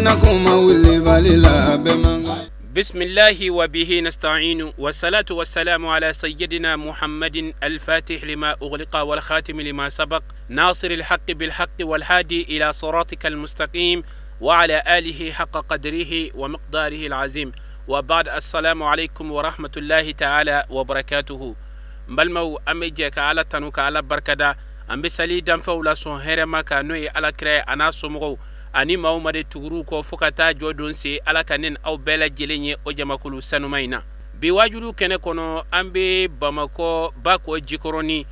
na kuma wulibali la bɛɛ man kan. بسم الله وبه نستعين، والصلاة والسلام على سيدنا محمد الفاتح لما أغلق والخاتم لما سبق، ناصر الحق بالحق والهادي إلى صراطك المستقيم، وعلى آله حق قدره ومقداره العظيم، وبعد، السلام عليكم ورحمة الله تعالى وبركاته. N balimaw, an bɛ jɛ ka Ala tanu, ka Ala barikada. An bɛ sali danfɛnw la sɔn hɛrɛma kan, n'o ye Ala kira a n'a somɔgɔw ani maa ma de tuguru kɔ fo ka taa jɔ don se. Ala ka ne aw bɛɛ lajɛlen ye o jamakulu sanuma in na. Bi wajulu kɛnɛ kɔnɔ, an bɛ Bamakɔ Bakɔ Jikɔrɔni,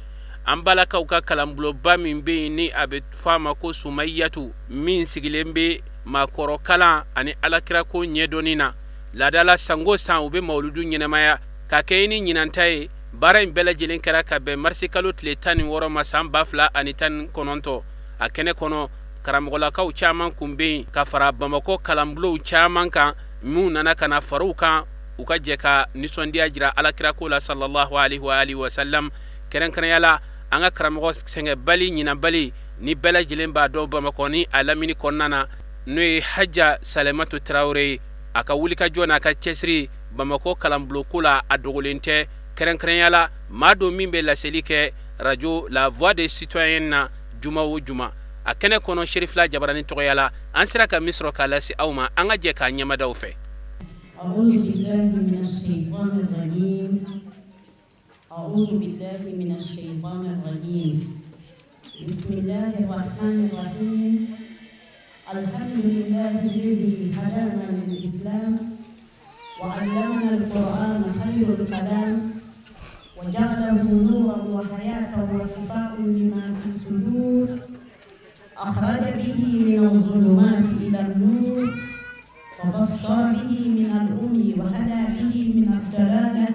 an balakaw ka kalanbulonba min bɛ yen, ni a bɛ fɔ a ma ko Sumayatu, min sigilen bɛ maakɔrɔkalan ani alakirako ɲɛdɔnni na. Laadala, sango san, u bɛ mawuludu ɲɛnamaya ka kɛ ni ɲinanta ye. Baara in bɛɛ lajɛlen kɛra ka bɛn marisikalo tile 16 ma, san 2019. A kɛnɛ kɔnɔ, karamɔgɔlakaw caman kun bɛ yen ka fara Bamakɔ kalanbulonw caman kan, minnu nana ka na faraw kan, u ka jɛ ka nisɔndiya jira alakirako la, sallallahu alaihi wa alihi wa sallam. Kɛrɛnkɛrɛnya la, an ka karamɔgɔ sɛgɛnbali ɲinabali ni bɛɛ lajɛlen b'a dɔn Bamakɔ ni a lamini kɔnɔna na, n'o ye Haja Salamatu Tarawele ye. A ka wulikajɔ n'a ka cɛsiri Bamakɔ kalanbulonko la, a dogolen tɛ. Kɛrɛnkɛrɛnya la, maa don min bɛ laseli kɛ radio La Voix des Citoyens na juma o juma. A kɛnɛ kɔnɔ, Serifila Jabarani tɔgɔya la, an sera ka min sɔrɔ k'a lase aw ma, an ka jɛ k'a ɲɛmadaw fɛ. أعوذ بالله من الشيطان الرجيم، أعوذ بالله من الشيطان الرجيم. بسم الله الرحمن الرحيم. الحمد لله الذي هدانا للإسلام وعلمنا القرآن خير الكلام وجعله نورا وحياة وشفاء لما في الصدور، أخرج به من الظلمات إلى النور وبصر به من العمي وهدى به من الضلالة.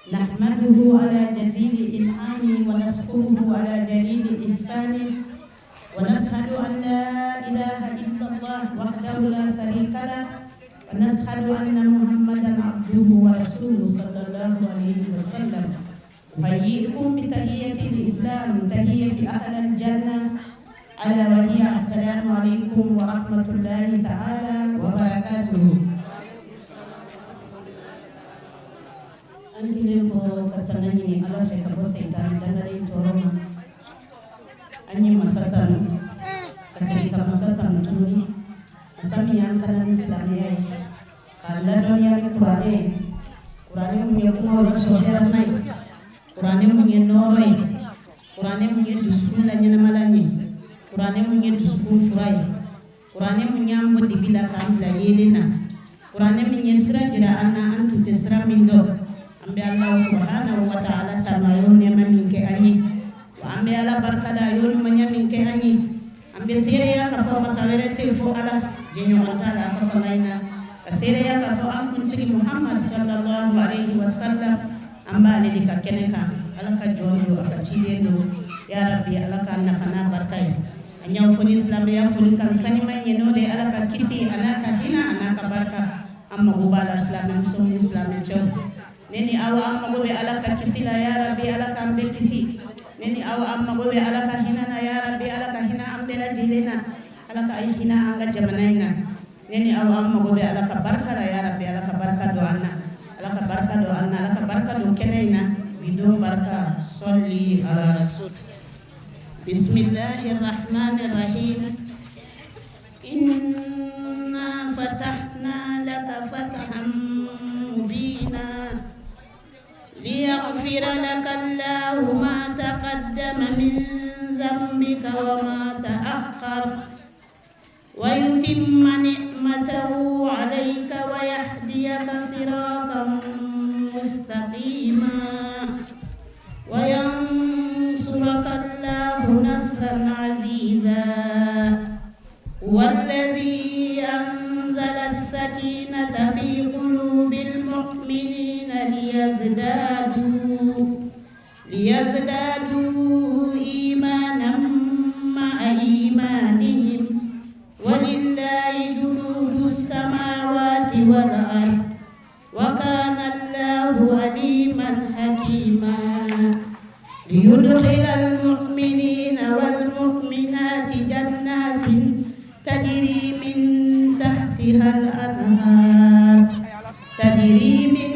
نحمده على جزيل إنعامه ونشكره على جليل إحسانه ونشهد أن لا إله إلا الله وحده لا شريك له ونشهد أن محمدا عبده ورسوله صلى الله عليه وسلم. أحييكم بتحية الإسلام، تحية أهل الجنة، ألا وهي السلام عليكم ورحمة الله تعالى وبركاته. An kelen kɔ ka tanga ɲini Ala fɛ ka bɔ sɛntan dangalen tɔɔrɔ ma, an ye masa tanu, ka segin ka masa tanu tuguni, masa min y'an kana ni silamɛya ye, k'a ladɔnniya ni Kuranɛ ye, Kuranɛ mun ye kumaw la sɔrɔ hɛrɛma ye, Kuranɛ mun ye nɔɔrɔ ye, Kuranɛ mun ye dusukun la ɲɛnamalan ye, Kuranɛ mun ye dusukun fura ye, Kuranɛ mun y'an bɔ dibi la k'an bila yeelen na, Kuranɛ min ye sira jira an na, an tun tɛ sira min dɔn. An bɛ Ala subhanahu wa ta'ala tanu, a y'o nɛɛma min kɛ an ye, wa an bɛ Ala barikada, a y'o ɲumanya min kɛ an ye. An bɛ seereya k'a fɔ masa wɛrɛ tɛ yen fo Ala, jɛɲɔgɔn t'a la a ka fanga in na, ka seereya k'a fɔ an kuntigi Muhammad sallallahu alaihi wa sallam, an b'ale de ka kɛnɛ kan, Ala ka jɔn don, a ka ciden don. Ya Rabbi, Ala k'an nafa n'a barika ye. An y'aw fo ni silamɛya foli kan saniman ye, n'o de ye Ala ka kisi a n'a ka hinɛ a n'a ka barika. An mago b'a la, silamɛmusow ni silamɛcɛw, ne ni aw, an mago bɛ Ala ka kisi la. Ya Rabbi, Ala k'an bɛɛ kisi. Ne ni aw, an mago bɛ Ala ka hinɛ na. Ya Rabbi, Ala ka hinɛ an bɛɛ lajɛlen na, Ala ka hinɛ an ka jamana in na. Ne ni aw, an mago bɛ Ala ka barika la. Ya Rabbi, Ala ka barika don an na, Ala ka barika don an na, Ala ka barika don kɛnɛ in na, bi don barika. Sɔli ala rasul. بسم الله الرحمن الرحيم. إنا فتحنا لك فتحا مبينا ليغفر لك الله ما تقدم من ذنبك وما تأخر ويتم نعمته عليك ويهديك صراطا مستقيما وينصرك الله نصرا عزيزا. هو الذي أنزل السكينة في قلوب المؤمنين ليزدادوا إيمانا مع إيمانهم ولله جنود السماوات والأرض وكان الله عليما حكيما. ليدخل المؤمنين والمؤمنات تحتها الأنهار تجري من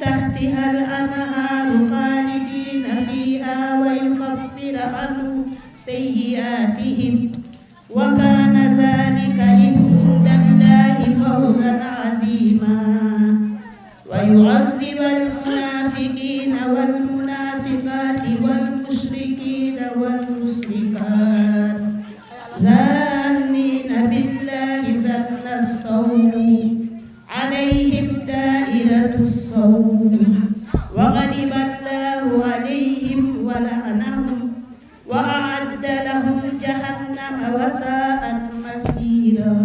تحتها الأنهار خالدين فيها ويكفر عنهم سيئاتهم وكان ذلك عند الله فوزا عظيما. ويعذب المنافقين والمنافقات والمشركين والمشركات ظانين بالله ظن السوء عليهم دائرة السوء وغضب الله عليهم ولعنهم وأعد لهم جهنم وساءت مصيرا.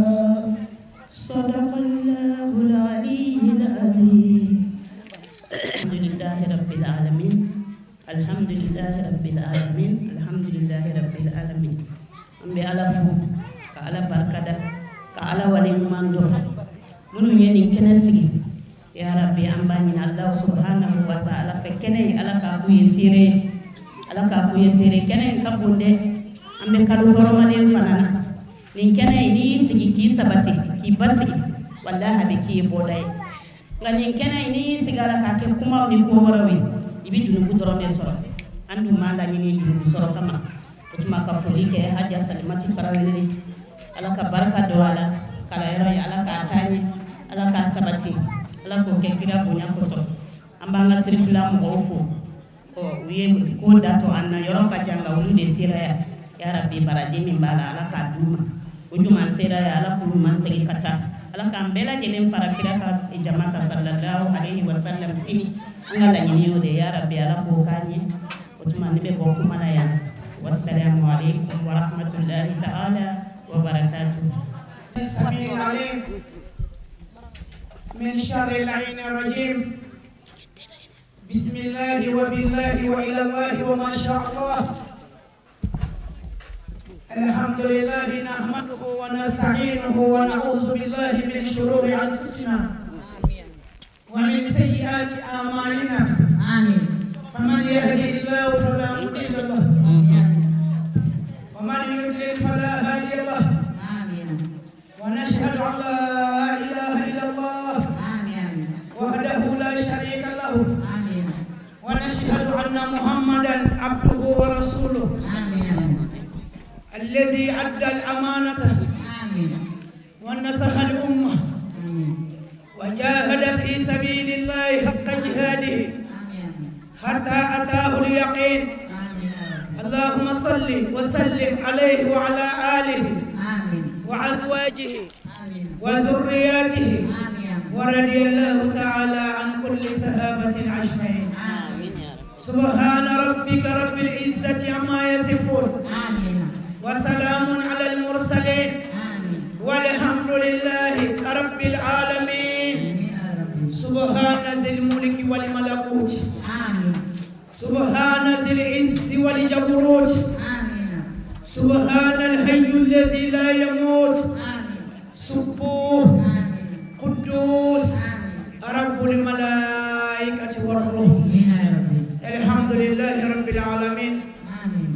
صدق الله العلي العظيم. الحمد لله رب العالمين، الحمد لله رب العالمين، الحمد لله رب العالمين. An bɛ Ala fo ka Ala barikada ka Ala waleɲuman dɔn. Minnu ye nin kɛnɛ sigi, ya Rabbi, an b'a ɲini Alahu subhanahu wa ta'ala fɛ, kɛnɛ in, Ala k'a k'u ye seere ye, Ala k'a k'u ye seere. Kɛnɛ in ka bon dɛ. An bɛ kalo hɔrɔmalen fana na. Nin kɛnɛ in, n'i y'i sigi k'i sabati k'i basigi, walahi, a bɛ k'i ye bɔda ye. Nka nin kɛnɛ in, n'i y'i sigi a la k'a kɛ kumaw ni ko wɛrɛw ye, i bɛ junubu dɔrɔn de sɔrɔ. An dun b'a laɲini junubu sɔrɔ kama. O tuma, ka foli kɛ Haja Salimatu Tarawele, Ala ka barika don a la kalanyɔrɔ ye, Ala k'a taa ɲɛ, Ala k'a sabati, Ala k'o kɛ kira bonya kosɔn. An b'an ka sirifila mɔgɔw fo. Ɔ, u ye ko datɔ an na, yɔrɔ ka jan, nka olu de sera yan. Ya Rabbi, baraji min b'a la, Ala k'a d'u ma. O ɲuman sera yan, Ala k'u ɲuman segin ka taa. Ala k'an bɛɛ lajɛlen fara kira ka jama ka, sallallahu alaihi wa sallam, sini. An ka laɲini y'o de ye. Ya Rabbi, Ala k'o k'an ye. O tuma, ne bɛ bɔ kuma na yan. Wassalamu alaikum wa rahmatullahi ta'ala wa barakatuh. السميع العليم من شر اللعين الرجيم. بسم الله وبالله وإلى الله وما شاء الله. الحمد لله نحمده ونستعينه ونعوذ بالله من شرور أنفسنا ومن سيئات أعمالنا. آمين. فمن يهده الله فلا مضل له ومن يضلل فلا هادي له. آمين. ونشهد أن لا إله إلا الله آمين. وحده لا شريك له. آمين. ونشهد أن محمدا عبده ورسوله آمين. الذي أدى الأمانة آمين. ونصح الأمة آمين. وجاهد في سبيل الله حق جهاده آمين. حتى أتاه اليقين. آمين. اللهم صل وسلم عليه وعلى آله آمين. وأزواجه آمين. وذرياته آمين. ورضي الله تعالى عن كل صحابة أجمعين. آمين يا رب. سبحان ربك رب العزة عما يصفون آمين. وسلام على المرسلين آمين. والحمد لله رب العالمين. آمين يا رب. سبحان ذي الملك والملكوت. آمين. سبحان ذي العز والجبروت. آمين. سبحان الحي الذي لا يموت. آمين. سبوح آمين. قدوس آمين. رب الملائكة والروح. آمين يا رب. الحمد لله رب العالمين. آمين.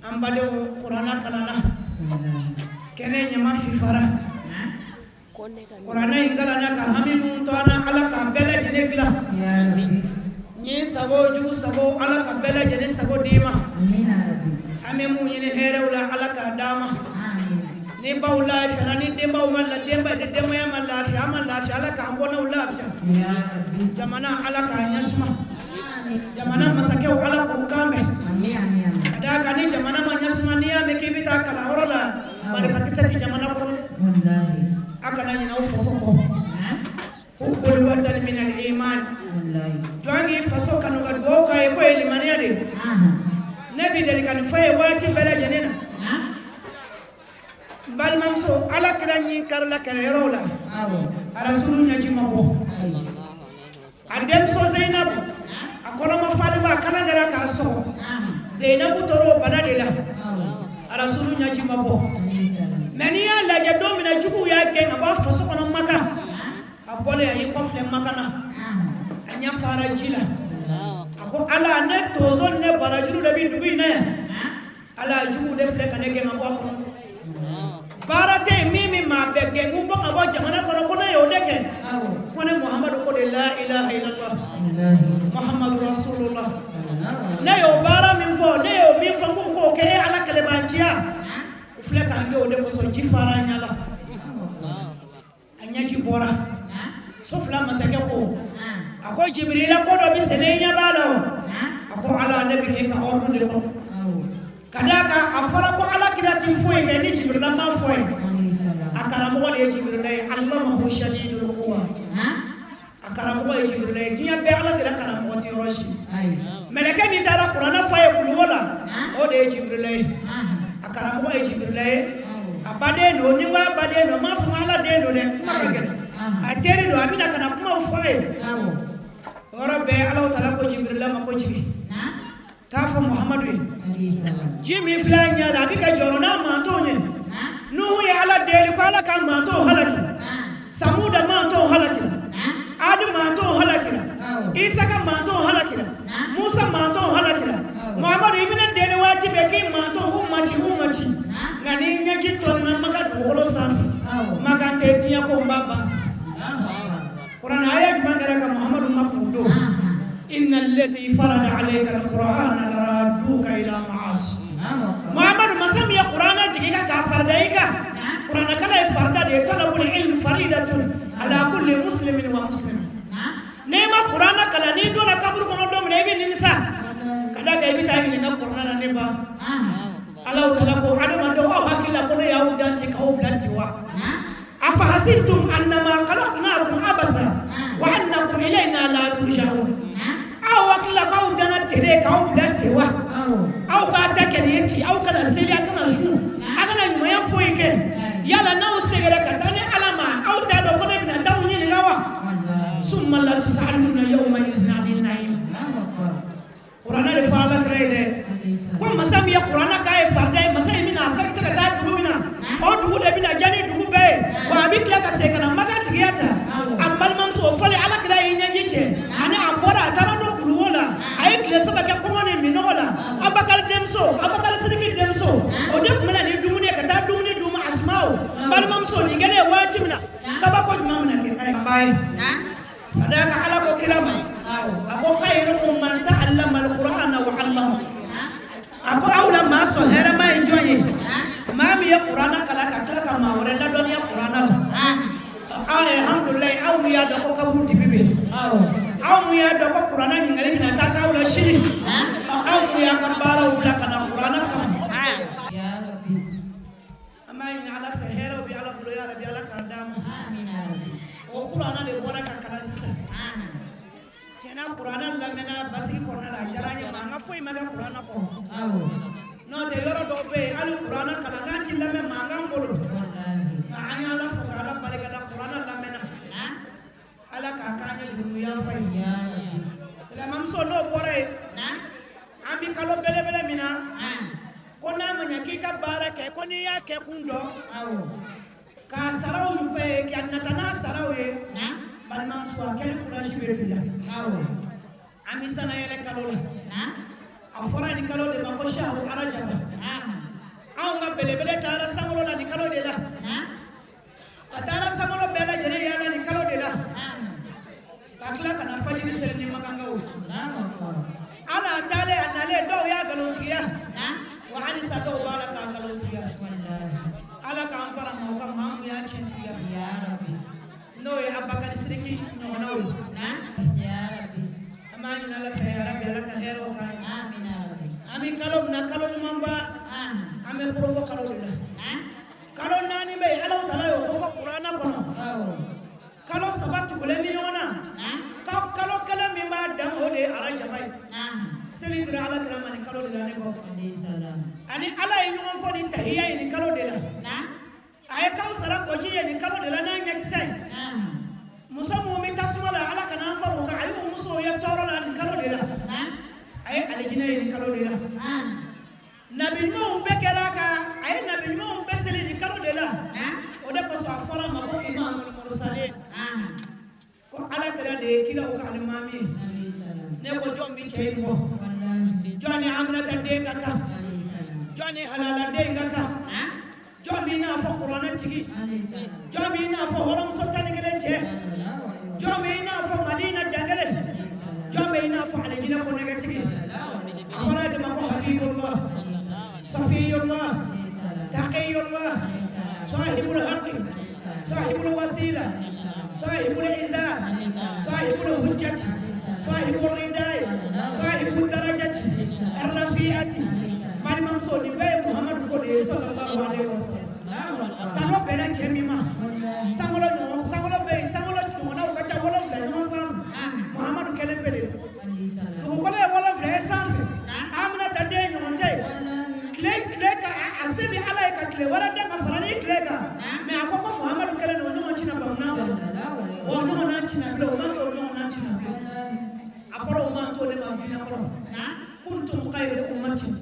An badenw, kuranna kalanna, kɛnɛ ɲama fifara. Kuranɛ in kalanna ka hami mun to an na, Ala k'a bɛɛ lajɛlen dilan. يا رب. Ni sago jugu sago, Ala ka bɛɛ lajɛlen sago d'i ma. آمين يا رب. An bɛ mun ɲini hɛrɛw la, Ala k'a d'an ma. آمين. Ni baw lafiyara, ni denbaw ma la, denba ni denbaya ma lafiya, an ma lafiya, Ala k'an bɔnnaw lafiya. يا رب. Jamana, Ala k'a ɲɛsuma. آمين. Jamana masakɛw, Ala k'u kan bɛn. آمين آمين. Ka d'a kan ni jamana ma ɲɛsuma, n'i y'a mɛn k'i bɛ taa kalanyɔrɔ la, marifakisɛ tɛ jamana kɔnɔ. والله. A kana ɲinɛ aw faso kɔ. ها؟ حب الوطن من الإيمان. والله. Jɔn k'i faso kanu ka dugawu k'a ye k'o ye limaniya de ye. آه. Ne bi deli ka nin fɔ ye waati bɛɛ lajɛlen na. ها؟ N balimamuso, Ala kira ɲin karila kɛlɛyɔrɔw la, أو. Arasulu ɲɛji ma bɔ. A denmuso Zeyinabu, a kɔnɔma falenba, a kana kɛra k'a sɔgɔ. آه. Zeyinabu tora o bana de la. أو. Arasulu ɲɛji ma bɔ. عليه السلام. Mɛ n'i y'a lajɛ, don min na juguw y'a gɛn ka bɔ a faso kɔnɔ Maka, a bɔlen, a y'i kɔfilɛ Maka na. آه. A ɲɛ fara ji la, a ko: Ala, ne tonso ni ne barajuru de bi dugu in na yan. Ala, juguw de filɛ ka ne gɛn ka bɔ a kɔnɔ. Baara tɛ yen min bɛ maa bɛɛ gɛn k'u bɔ ka bɔ jamana. ye la ilaha illallah muhammadu rasulullah. Ne y'o baara min fɔ, ne y'o min fɔ n k'u k'o kɛ, e Ala kɛlɛbanciya u filɛ k'an kɛ o de kosɔn. Ji fara a ɲɛ la, a ɲɛji bɔra. So fila masakɛ ko, a ko Jibirila, ko dɔ bɛ sɛnɛ, i ɲɛ b'a la o. A ko Ala, ne bɛ k'e ka ordre de kɔnɔ, ka d'a kan a fɔra ko Ala kira ti foyi kɛ ni Jibirila ma fɔ ye. A karamɔgɔ de ye Jibirila ye, allamahu shadidul quwa. A karamɔgɔ ye Jibirila ye. Diɲɛ bɛɛ Ala kira karamɔgɔ tɛ yɔrɔ si. Mɛlɛkɛ min taara kuranɛ fɔ a ye kuluwo la, o de ye Jibirila ye. A karamɔgɔ ye Jibirila ye. A baden don. Ni n ko a baden don, n m'a fɔ ko Ala den don dɛ, kuma ka gɛlɛn. A teri don, a bɛna ka na kumaw fɔ a ye. O yɔrɔ bɛɛ, Alahu taala ko Jibirila ma ko jigin, taa fɔ Muhamadu ye, ji min filɛ a ɲɛ la, a bɛ ka jɔrɔ n'a mantonw ye. Nuhu ye Ala deli ko Ala ka mantonw halaki, Samuda mantonw halaki, Adi mantonw halakira, Isaka mantonw halakira, Musa mantonw halakira. Muhamadu, i bɛna deli waati bɛɛ k'i mantonw k'u ma ci, k'u ma ci, nka ni ɲɛji tɔnna Maka dugukolo sanfɛ, Makan tɛ diɲɛ ko n b'a ban sisan. Kuranɛ aya jumɛn kɛra ka Muhamadu ma kun don? Inna allazi farada alayka alqur'ana laraduka ila ma'as. Muhamadu, masa min ye kuranɛ jigin i kan k'a farida i kan, kuranɛ kalan ye farida de ye. Talabul ilm faridatun ala kulli muslimin wa muslimin. N'i ma kuranɛ kalan, n'i donna kaburu kɔnɔ don min na, i bɛ nimisa, ka d'a kan i bɛ taa ɲininka kuranɛ na. Ne ba, Alahu taala ko adamadenw, aw hakili la ko ne y'aw dan ci k'aw bila ten wa? Afahasibtum annama khalaqnakum abasa wa annakum ilayna la turja'un. Aw hakili la k'aw danna ten de k'aw bila ten wa? Aw k'a ta kɛ nin ye ci, aw kana seli, aw kana sun, aw kana ɲumanya foyi kɛ. Yala n'aw seginna ka taa ni Ala ma, aw t'a dɔn ko ne bɛna taa aw ɲininka wa? Summa la tus'aluna yawma izin 'anil na'im. Kuranɛ de fɔ Ala kira ye dɛ, ko masa min ye kuranɛ k'a ye farida ye, masa in bɛna a fɛ ka taa dugu min na, o dugu de bɛna diya ni dugu bɛɛ ye wa. A bɛ tila ka segin ka na Maka tigiya ta. A balimamuso o fɔlen, Ala kira y'i ɲɛji cɛ ani a bɔra, a taara don kuluwo la, a ye tile 3 kɛ kɔngɔ ni minɔgɔ la. Abakari denmuso, Abakari Sidiki denmuso, o de tun bɛ na ni dumuni ye ka taa dumuni d'u ma. Asumaw balimamuso, nin kɛlen ye waati min na, kabako jumɛn bɛna kɛ a ba ye? Ka d'a kan Ala ko kira ma, a ko khayrukum man ta'allama al-Qur'ana wa 'allama. A ko aw la maa sɔn hɛrɛma ye jɔn ye? Maa min ye kuranɛ kalan ka tila ka maa wɛrɛ ladɔnniya kuranɛ la. Alhamdulilayi, aw min y'a dɔn ko kaburu dibi bɛ yen, aw min y'a dɔn ko kuranɛ ɲininkali bɛna taa k'aw la sini, aw min y'a ka baaraw bila ka na kuranɛ kama, an b'a ɲini Ala fɛ, hɛrɛw bɛ Ala bolo, ya rabi, Ala k'a d'an ma. O kuranɛ de bɔra ka kalan sisan. Tiɲɛna, kuranɛ lamɛnna basigi kɔnɔna la, a diyara an ye, nka an ka foyi ma kɛ kuranɛ kɔrɔ. N'o tɛ, yɔrɔ dɔw bɛ yen, hali kuranɛ kalankan ti lamɛn mankan bolo. Nka an ye Ala fo k'Ala barikada, kuranɛ lamɛnna. Ala k'a k'an ye jurumu fa ye. Silamɛmuso, n'o bɔra yen, an bɛ kalo belebele min na, ko n'a ma ɲɛ k'i ka baara kɛ, ko n'i y'a kɛ kun dɔn k'a saraw ka nata n'a saraw ye, balimamuso, a kɛli courage bɛ don i la. An bɛ sanayɛlɛ kalo la. A fɔra nin kalo de ma ko shahru arajaba. Anw ka belebele taara sankolo la nin kalo de la. A taara sankolo bɛɛ lajɛlen yaala nin kalo de la, ka tila ka na fajiri seli ni makankaw ye. Ala a taalen, a nalen, dɔw y'a nkalontigiya wa, halisa dɔw b'a la k'a nkalontigiya. Ala k'an fara maaw kan, maa mun y'a tiɲɛtigiya, n'o ye Abakari Sidiki ɲɔgɔnnaw ye. An b'a ɲini Ala fɛ, yarabi, Ala ka hɛrɛw k'an ye. An bɛ kalo min na, kalo ɲumanba, an bɛ korobo kalo de la. Kalo 4 bɛ yen, Ala taala y'o ko fɔ kuranɛ kɔnɔ. Kalo 3 tugulen ni ɲɔgɔn na, kalo kelen min b'a dan, o de ye arajaba ye. Seli dira Ala kira ma nin kalo de la. Ne kɔ ani Ala ye ɲɔgɔn fɔ ni tahiya ye nin kalo de la. A ye kawusara kɔji ye nin kalo de la n'a ɲɛkisɛ ye. Muso minnu bɛ tasuma la, Ala kana an fara o kan, a y'o musow ye tɔɔrɔ la nin kalo de la. A ye alijinɛ ye nin kalo de la. Nabi ɲumanw bɛɛ kɛra ka, a ye nabi ɲumanw bɛɛ seli nin kalo de la. O de kosɔn a fɔra a ma ko imamul mursalin, ko Ala kira de ye kiraw ka alimami ye. Ne ko jɔn bi cɛ in bɔ? Jɔn ni Aminata den ka kan? Jɔn ni halala den ka kan? Jɔn b'i n'a fɔ kuranɛ tigi? Jɔn b'i n'a fɔ hɔrɔnmuso 11 cɛ? Jɔn b'i n'a fɔ Madina? Safiyullah, Taqiyullah, Sahibul Haqqi, Sahibul Wasila, Sahibul Izar, Sahibul Hujjati, Sahibul Ridai, Sahibul Darajati, Ar-Rafi'ati. Balimamuso, nin bɛɛ ye Muhamadu ko de ye, sallallahu alaihi wasallam. Tano bɛnna cɛ min ma, sankolo ɲɔgɔn, sankolo bɛ yen, sankolo ɲɔgɔnnaw ka ca 7 ɲɔgɔn sanfɛ. Muhamadu kelen pe de don. Dugukolo ye 7 ye sanfɛ. Aminata den ɲɔgɔn tɛ yen. Tile ka a se bɛ Ala ye ka tile wɛrɛ da ka fara ni tile kan. Mais a ko ko Muhamadu kelen don, o ɲɔgɔn ci na bamanan kɔnɔ. O ɲɔgɔnna ci na bilen, o ma to o ɲɔgɔnna ci na bilen. A fɔra o ma to de ma diinɛ kɔrɔ. Kuntum khayra ummatin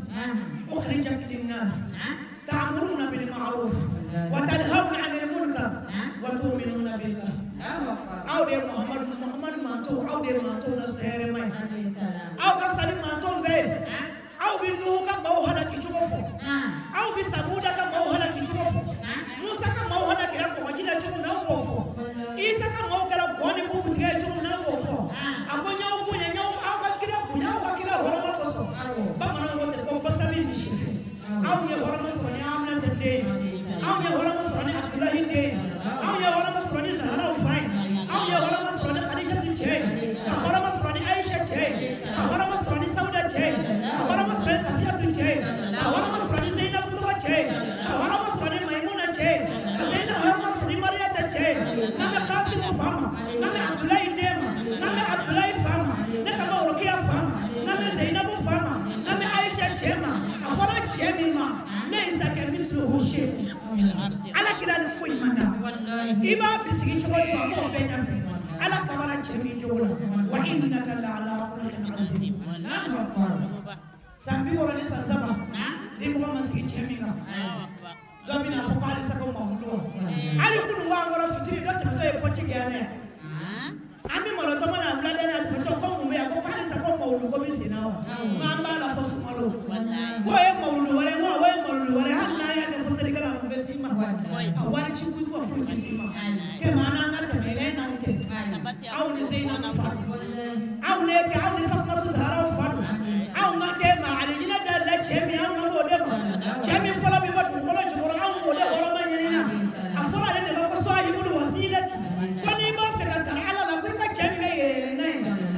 ukhrijat linnas ta'muruna bil ma'ruf wa tanhauna 'anil munkar wa tu'minuna billah. Aw de ye Muhamadu, Muhamadu manto, aw de ye manto na hɛrɛma ye. Aw ka fisa ni manto bɛɛ ye. Aw bɛ Nuhu ka maaw halaki cogo fɔ. Aw bɛ Samuda ka maaw halaki cogo fɔ. Musa ka maaw halakira kɔgɔji la cogo min na, aw b'o fɔ. Isa ka maaw kɛra gɔ ni bubu tigɛ ye cogo min na, aw b'o fɔ. A ko n y'aw bonya, n y'aw aw ka kira bonya, aw ka kira hɔrɔma kosɔn. Bamananw ko ten ko basa bɛ misi fɛ. Anw ye hɔrɔma sɔrɔ ni Aminata den ye. Anw ye hɔrɔma sɔrɔ ni Abudulayi den ye. Anw ye hɔrɔma sɔrɔ ni Zaharaw fa ye. Anw ye hɔrɔma sɔrɔ ni Khadijatu cɛ ye. Ka hɔrɔma sɔrɔ ni Aisha cɛ ye. Ka hɔrɔma sɔrɔ ni Sawuda cɛ ye. Ka hɔrɔma sɔrɔ ni Safiyatu cɛ ye. Ka hɔrɔma sɔrɔ ni Zeyinabu tɔgɔ cɛ ye. Ka hɔrɔma sɔrɔ ni Maimuna cɛ ye. Ka Zeyinabu hɔrɔma sɔrɔ ni Mariyata cɛ ye. N'an bɛ Kasimu fa ma, n'an bɛ Abudulayi den ma, n'an bɛ Abudulayi fa ma, ne ka bɔ Rokiya fa ma, n'an bɛ Zeyinabu fa ma, n'an bɛ Aisha cɛ ma. A fɔra cɛ min ma, laysa kamithlihi shay. Ala kira ni foyi man kan. I b'a bisigi cogo o cogo, a b'o bɛɛ ɲɛfɛ. Ala kabara cɛ min cogo la, wa innaka la ala khuluqin azim. San 60 ni san 3, ni mɔgɔ ma sigi cɛ min kan, dɔ bɛna fɔ ko halisa ko Mamudu wa. Hali kunun ko an kɔrɔ fitiri dɔ tɛmɛtɔ ye pɔci gɛn yan. An bɛ malo tɔmɔ na wulada la tɛmɛtɔ ko mun bɛ yan, ko halisa ko Mawulu ko bɛ sen na wa. Ko an b'a la fɔ sunkalo. K'o ye Mawulu wɛrɛ, ko o ye Mawulu wɛrɛ, hali n'an y'a kɛ fo selikɛla mun bɛ s'i ma. A wari ci ko foyi tɛ s'i ma. Kɛ maa n'an ka tɛmɛ yɛlɛ n'anw tɛ. Aw ni Zeyinabu fa don. Aw ne tɛ, aw ni Fatumatu Zaharaw fa don. Aw ma tɛ ma alijinɛ da la cɛ min, anw ka b'o de ma. Cɛ min fɔlɔ bɛ bɔ dugukolo jukɔrɔ, anw b'o de hɔrɔma ɲini na. A fɔra ale de ma ko sahibul wasilati. Ko n'i b'a fɛ ka tara Ala la, ko i ka cɛ min kɛ yɛlɛyɛlɛnna ye,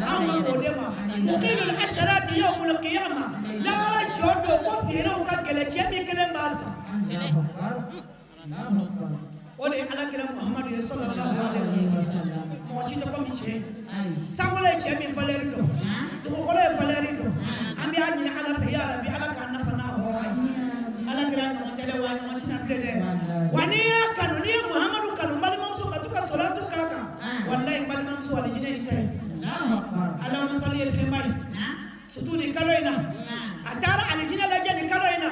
anw ka b'o de ma. Muqilul asharati yawmul qiyama. Lahara jɔ don ko feerew ka gɛlɛn, cɛ min kelen b'a san. O de ye Ala kira Muhamadu ye, sallallahu alaihi wasallam. Mɔgɔ si tɛ komi cɛ ye. Sankolo ye cɛ min valeur dɔn, dugukolo ye valeur dɔn. An bɛ a ɲini Ala fɛ, ya Rabi, Ala k'an nafa n'a hɔrɔn ye. Ala kira ɲɔgɔn tɛ dɛ, wa ɲɔgɔn tɛna bilen dɛ. Wa n'i y'a kanu, n'i ye Muhamadu kanu, n balimamuso, ka to ka salatu k'a kan, walayi n balimamuso, alijinɛ y'i ta ye. Allahumma salli ye fɛnba ye. Surtout nin kalo in na. A taara alijinɛ lajɛ nin kalo in na.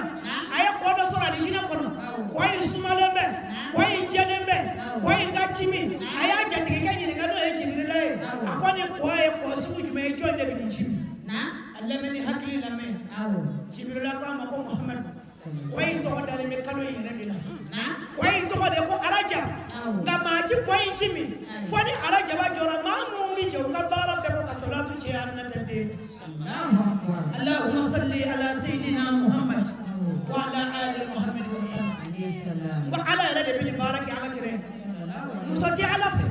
A ye kɔ dɔ sɔrɔ alijinɛ kɔnɔ. Kɔ in sumalen bɛ, kɔ in jɛlen bɛ, kɔ in ka timi. A y'a jatigikɛ ɲininka n'o ye Jibirila ye. A ko nin kɔ ye kɔ sugu jumɛn ye, jɔn de bɛ nin ji min? A lamɛn ni hakili lamɛn. Jibirila ko a ma ko Muhamadu, kɔ in tɔgɔ dalen bɛ kalo in yɛrɛ de la. Kɔ in tɔgɔ de ko Arajab. Nka maa ti kɔ in ji min fo ni Arajaba jɔra, maa minnu bɛ jɛ u ka baara bɛɛ kɔ ka salatu cɛ Aminata den. Allahumma salli ala sayyidina Muhammad wa ala ali Muhammad wa sallam. N ko Ala yɛrɛ de bɛ nin baara kɛ Ala kira ye. Muso tɛ Ala fɛ,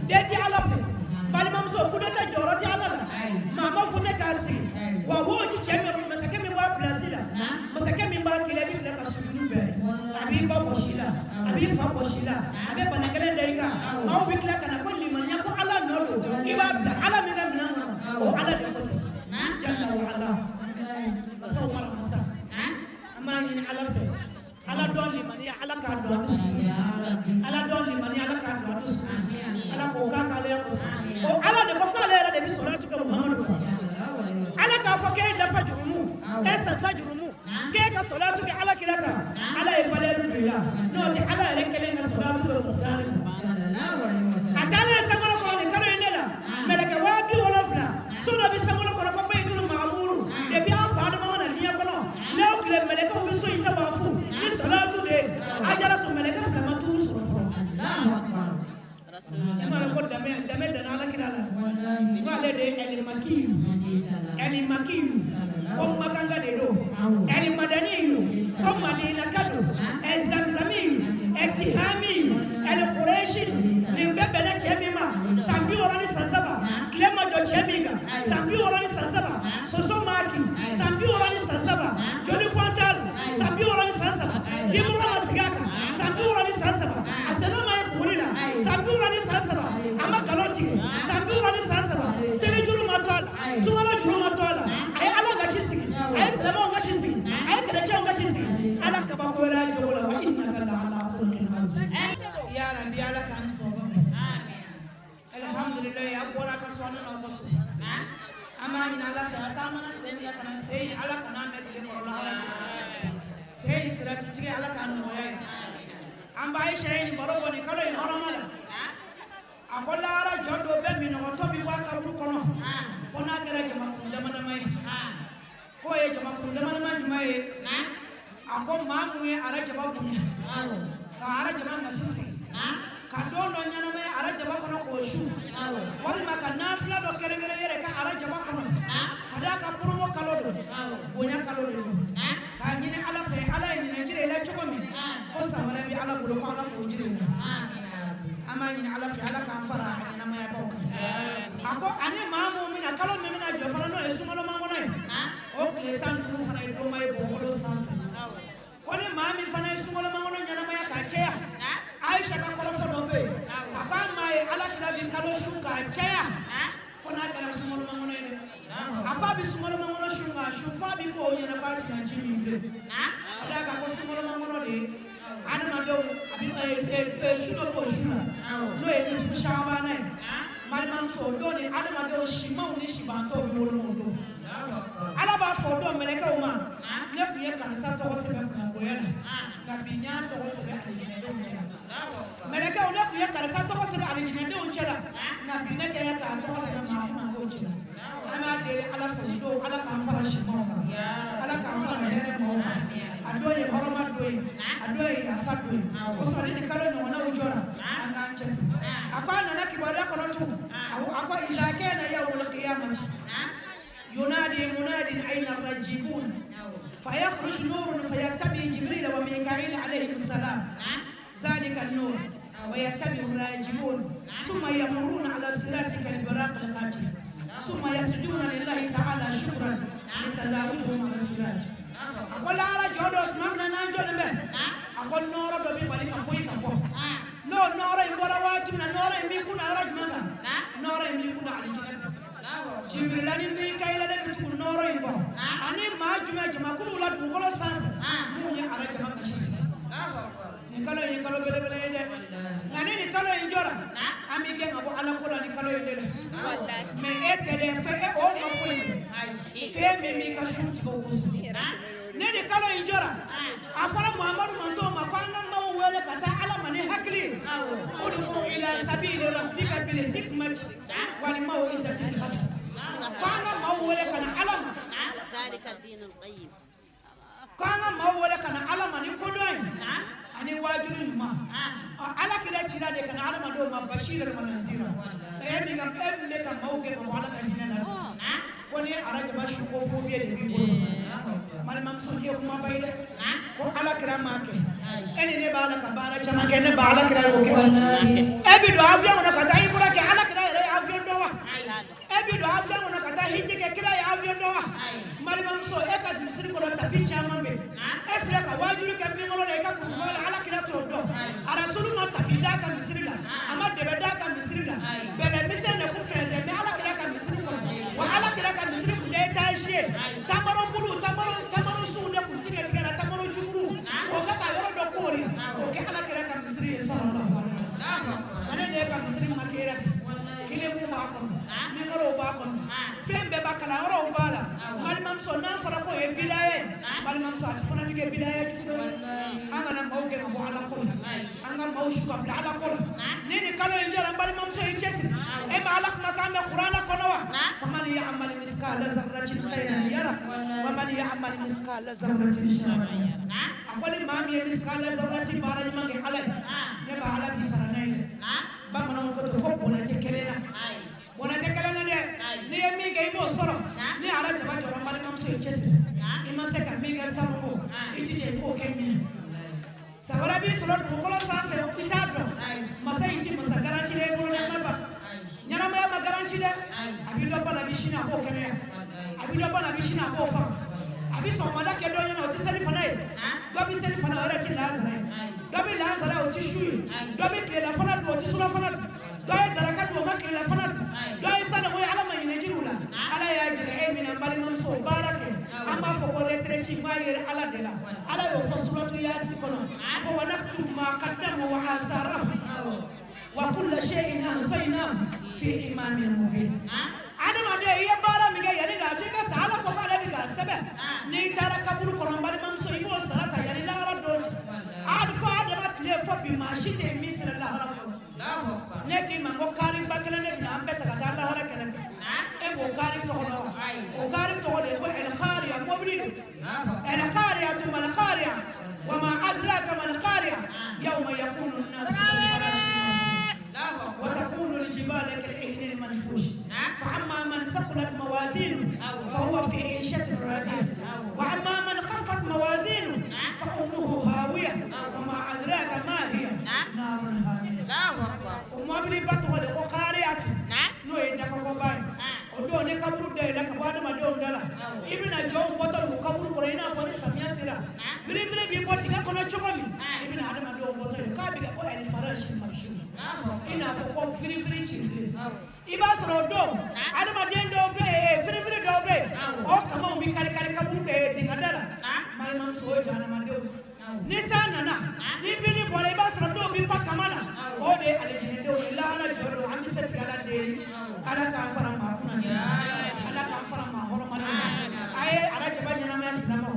den tɛ Ala fɛ, balimamuso kudeta jɔyɔrɔ tɛ Ala la, maa ma fo tɛ k'a sigi. Wa wo ti cɛ min, masakɛ min b'a pilasi la, masakɛ min b'a kelen, a bɛ tila ka sujuru bɛɛ. A b'i ba wɔsi la, a b'i fa wɔsi la, a bɛ bana kelen da i kan. Maaw bɛ tila ka na ko limaniya ko Ala nɔ don, i b'a bila Ala min ka minɛn kɔnɔ, o Ala de ko ten. Jalla wa ala. Masaw mara masa. An b'a ɲini Ala fɛ. Ala dɔn limaniya, Ala k'a don an dusukun na. Ala dɔn limaniya, Ala k'a don an dusukun na. Ala k'o k'a k'ale kosɔn. O Ala de ko k'ale yɛrɛ de bɛ salatu kɛ Muhamadu kan. Ala k'a fɔ k'e dafa jurumu, e sanfa jurumu, k'e ka salatu kɛ Ala kira kan. Ala ye valeur don i la. N'o tɛ Ala yɛrɛ kelen ka salatu kɛ Mukutari ma. A taalen sankolo kɔnɔ nin kalo in de la, mɛlɛkɛ 70000 so dɔ bɛ sankolo kɔnɔ ko Bayitul Maamuru. Depuis an fa Adama ma na diɲɛ kɔnɔ, tile o tile mɛlɛkɛw bɛ so in tawafu ni salatu de ye. Ajaratu mɛlɛkɛ 2 ma tuuru sɔrɔ fɔlɔ. E m'a dɔn ko danbe danbe danna Ala kira la. Ko ale de ye Ɛlimakiyu, Ɛlimakiyu, ko Makanga de don, Ɛlimadaniyu. Madinaka don, ɛ Zamzami, ɛ Tihami, ɛ Kureshi, nin bɛɛ bɛnna cɛ min ma san 63, tile ma jɔ cɛ min kan san 63, soso m'a kin san 63, joli fɔn t'a la san 63, dimɔgɔ ma sigi a kan san 63, a senna ma ye buguri la san 63, a ma nkalon tigɛ san 63, seli juru ma to a la, sunkalo juru ma to a la, a ye Ala gasi sigi, a ye silamɛw gasi sigi, a ye kerecɛnw gasi sigi. Ala kabakoyara a jogo la, wa innaka la ala khuluqin azim. Ya Rabbi, Ala k'an sɔn. Alhamdulilayi, an bɔra ka so, an nana aw ka so. An b'a ɲini Ala fɛ, a taamana sen min na ka na sen in, Ala kana mɛn tile kɔrɔ lahara jɔ sen in siratutigɛ, Ala k'a nɔgɔya ye. An ba Ayisa ye nin baro bɔ nin kalo in hɔrɔma la. A ko lahara jɔ don bɛɛ minɔgɔtɔ bɛ bɔ a kaburu kɔnɔ fo n'a kɛra jamakulu dama dama ye. K'o ye jamakulu dama dama jumɛn ye? A ko maa mun ye arajaba bonya ka arajaba nasi sigi, ka don dɔ ɲɛnamaya arajaba kɔnɔ k'o su, walima ka nafila dɔ kɛrɛnkɛrɛn yɛrɛ ka arajaba kɔnɔ, ka d'a kan promo kalo don, bonya kalo de don, k'a ɲini Ala fɛ, Ala ye ɲinan jira i la cogo min, ko san wɛrɛ bɛ Ala bolo, ko Ala k'o jira i la. An b'a ɲini Ala fɛ, Ala k'an fara a ɲɛnamayabaw kan. A ko ani maa mun bɛna kalo min bɛna jɔ fana, n'o ye sunkalo makɔnɔ ye, o tile 15 fana ye donba ye bɔgɔkolo sanfɛ. Ko ni maa min fana ye sunkalo makɔnɔ ɲɛnamaya k'a caya, Ayisa ka kɔrɔfɔ dɔ bɛ yen, a k'a ma ye Ala kira bɛ kalo sun k'a caya fo n'a kɛra sunkalo makɔnɔ ye dɛ. A ko a bɛ sunkalo makɔnɔ sun k'a sun f'a bɛ k'o ɲɛna k'a tɛna ji min bilen, ka d'a kan ko sunkalo makɔnɔ de ye adamadenw a bɛ su dɔ b'o su la, n'o ye nisifu saabana ye. Balimamuso, o don ni adamadenw simanw ni sibantɔw bɛ woloma o don. Ala b'a fɔ o don mɛlɛkɛw ma, ne tun ye karisa tɔgɔ sɛbɛn kunnagoya la, nka bi n y'a tɔgɔ sɛbɛn alijinɛdenw cɛ la. Mɛlɛkɛw, ne tun ye karisa tɔgɔ sɛbɛn alijinɛdenw cɛ la, nka bi ne kɛra k'a tɔgɔ sɛbɛn maa kunnagow cɛ la. An b'a deli Ala fɛ, o don Ala k'an fara simanw kan, Ala k'an fara hɛrɛ maaw kan. A don ye hɔrɔma don ye, a don ye yafa don ye. O sɔrɔ ni nin kalo ɲɔgɔnnaw jɔra, an k'an cɛsiri. A ko a nana kibaruya kɔnɔ tugun, a ko iza kana yawmul qiyamati yunadi munadin ayna rajibun fayakhruj nurun fayattabi jibril wa mikail alayhim salam zalika an-nur wa yattabi rajibun thumma yamurruna ala sirati kal-baraq al-qatif thumma yasjuduna lillahi ta'ala shukran litazawujuhum ala sirat. A ko lahara jɔ dɔ tuma min na n'an jɔlen bɛ, a ko nɔɔrɔ dɔ bɛ bali ka bɔ yen ka bɔ. N'o nɔɔrɔ in bɔra waati min na, nɔɔrɔ in b'i kunna yɔrɔ jumɛn kan? Nɔɔrɔ in b'i kunna alijinɛ kan. Jibirila ni Mikayila de bɛ tugu nɔɔrɔ in kɔ, ani maa jumɛn jamakuluw la dugukolo sanfɛ minnu ye arajaba kasi sigi. Nin kalo in ye kalo belebele ye dɛ, nka ni nin kalo in jɔra, an b'i gɛn ka bɔ Ala ko la nin kalo in de la. Mais e tɛ dɛ, fɛn e o ma foyi tɛ fɛn min b'i ka su tigɛ o kosɔn. Ni nin kalo in jɔra, a fɔra Muhamadu mantɔn ma ko an ka maaw wele ka taa Ala ma ni hakili ye, udu ila sabili rabbika bil hikmati wal maw'izati hasana, ko an ka maaw wele ka na Ala ma, ko an ka maaw wele ka na Ala ma ni kodɔn ye ani waajuli ɲuman. Ala kira cira de ka na adamadenw ma bashiran wa nazira. E min ka e min bɛ ka maaw gɛn ka bɔ Ala ka hinɛ la, ko ni arajaba su ko phobie de b'i bolo. Balimamuso, nin ye kumaba ye dɛ, ko Ala kira m'a kɛ, e ni ne b'a la ka baara caman kɛ, ne ba Ala kira y'o kɛ. E bi don avion kɔnɔ ka taa umura kɛ, Ala kira yɛrɛ ye avion dɔn wa? E bi don avion kɔnɔ ka taa hiji kɛ, kira ye avion dɔn wa? Balimamuso, e ka misiri kɔnɔ tapis caman bɛ yen, e filɛ ka waajuli kɛ min kɔnɔ la, i ka kutuba la, Ala kira t'o dɔn. Arasulu ma tapis d'a ka misiri la, a ma dɛbɛ d'a ka misiri la, bɛlɛ misɛn de kun fɛnsɛn bɛ Ala kira ka misiri kɔnɔ. Wa Ala kira ka misiri kun tɛ étage ye, tamaro bulu, tamaro tamaro sunw de kun tigɛ tigɛra, tamaro jukuru k'o kɛ ka yɔrɔ dɔ koori, k'o kɛ Ala kira ka misiri ye sallallahu alaihi wasallam. Ale de ka misiri marqué bi, kilimu b'a kɔnɔ, numéro b'a kɔnɔ, fɛn bɛɛ b'a kalanyɔrɔw b'a la. Balimamuso, n'a fɔra k'o ye bidaya ye, balimamuso, a fana bɛ kɛ bidaya jugu dɔ ye. An kana maaw gɛn ka bɔ Ala ko la, an ka maaw su ka bila Ala ko la. Ni nin kalo in jɔra, n balimamuso, i cɛsiri. E ma Ala kumakan mɛn kuranɛ kɔnɔ wa? Faman ya'mal miskala zarratin khayran yara wa man ya'mal miskala zarratin sharran yara. A ko ni maa min ye miskala zarratin baara ɲuman kɛ Ala ye, ne ba Ala b'i sara n'a ye dɛ. Bamananw ko ten ko bɔnɛ tɛ kelen na, bɔnɛ tɛ kelen na dɛ. N'i ye min kɛ, i b'o sɔrɔ. Ni arajaba jɔra, n balimamuso, i cɛsiri. I ma se ka min kɛ salon ko, i jija i k'o kɛ ɲinɛ. San wɛrɛ b'i sɔrɔ dugukolo sanfɛ, i t'a dɔn. Masa in ti masa garanti dɛ, i bolo dɛ, ma ban ɲɛnamaya ma garanti dɛ. A b'i dɔ bana, a bɛ sini a b'o kɛnɛya, a b'i dɔ bana, a bɛ sini a b'o faga, a bɛ sɔgɔmada kɛ dɔ ɲɛna, o tɛ seli fana ye, dɔ bɛ seli fana, o yɛrɛ tɛ lansara ye, dɔ bɛ lansara ye, o tɛ su ye, dɔ bɛ tilelafana dun, o tɛ surafana dun, dɔ ye daraka dun, o ma tilelafana dun, dɔ ye sanu, o ye Ala ma ɲinɛ jiriw la. Ala y'a jira e min na, n balimamuso, baara kɛ. An b'a fɔ ko retraite b'a yɛrɛ Ala de la. Ala y'o fɔ suratu Yaasi kɔnɔ ko wa naktubu ma qaddamu wa asarahum wa kulla shay'in ahsaynahu fi imamin mubin. Adamaden, i ye baara min kɛ yanni k'a to i ka sa, Ala ko k'ale bɛ k'a sɛbɛn. N'i taara kaburu kɔnɔ, n balimamuso, i b'o sara ta yanni lahara don cɛ. A fɔ Adama tile fɔ bi, maa si tɛ yen min sera lahara fɔlɔ. Ne k'i ma ko kari ba kelen de bɛna an bɛɛ ta ka taa lahara kɛnɛ kan. E b'o kari tɔgɔ dɔn wa? O kari tɔgɔ de ye ko ɛlkariya, mobili don. Ɛlkariyatu malkariya wa ma adraka malkariya yawma yakunu nnasu wa takunu aljibalu kal'ihni almanfush fa amma man saqulat mawazinuhu fa huwa fi 'ishatin radiyah wa amma man khaffat mawazinuhu fa ummuhu hawiyah wa ma adraka ma hiya narun hamiyah. O mobili ba tɔgɔ de ko kariyatu, n'o ye dakɔkɔba ye. O don ni kaburu dayɛlɛ ka bɔ adamadenw da la, i bɛna jɔnw bɔtɔ y'u kaburu kɔnɔ, i n'a fɔ ni samiya sera, firifiri b'i bɔ dingɛ kɔnɔ cogo min, i bɛna adamadenw bɔtɔ ye k'a bɛ kɛ ko ɛlifarashi marishuru, i n'a fɔ ko firifiri cirilen. I b'a sɔrɔ o don adamaden dɔw bɛ yen, firifiri dɔw bɛ yen, o kamaw bɛ kari kari kaburu dingɛ da la. Balimamuso, o ye jahanamadenw. Ni san nana, ni bini bɔra, i b'a sɔrɔ dɔw bɛ pan kama na, o de ye alijinɛdenw ye. Lahara jɔ don, an bɛ se tigɛ. Ala deli, Ala k'an fara maa kunna, Ala k'an fara maa hɔrɔnmadenw. A ye arajaba ɲɛnamaya silamɛw.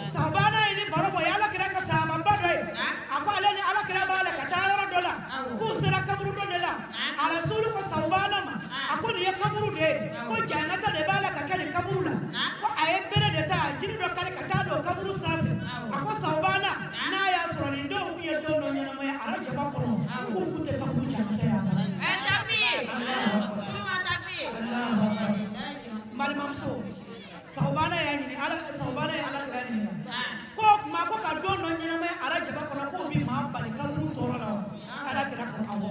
Sahabana ye ni baro bɔ ye, Ala kira ka sahababa dɔ ye. A ko ale ni Ala kira b'a la ka taa yɔrɔ dɔ la, k'u sera kaburu dɔ de la. A rasulu ko sahabana ma, a ko nin ye kaburu de ye, ko jankata de b'a la ka kɛ nin kaburu la. Ko a ye bere de ta, jiri dɔ kari ka taa don kaburu sanfɛ. A ko sahabana, n'a y'a sɔrɔ nin denw tun ye don dɔ ɲɛnamaya arajaba kɔnɔ, k'u tun tɛ kaburu jankata ye a la. N balimamuso, sahabana y'a ɲini Ala, sahabana ye Ala kira ɲininka ko o tuma ko ka don dɔ ɲɛnamaya arajaba kɔnɔ, k'o bɛ maa bali kaburu tɔɔrɔ la wa? Ala kira ko awɔ.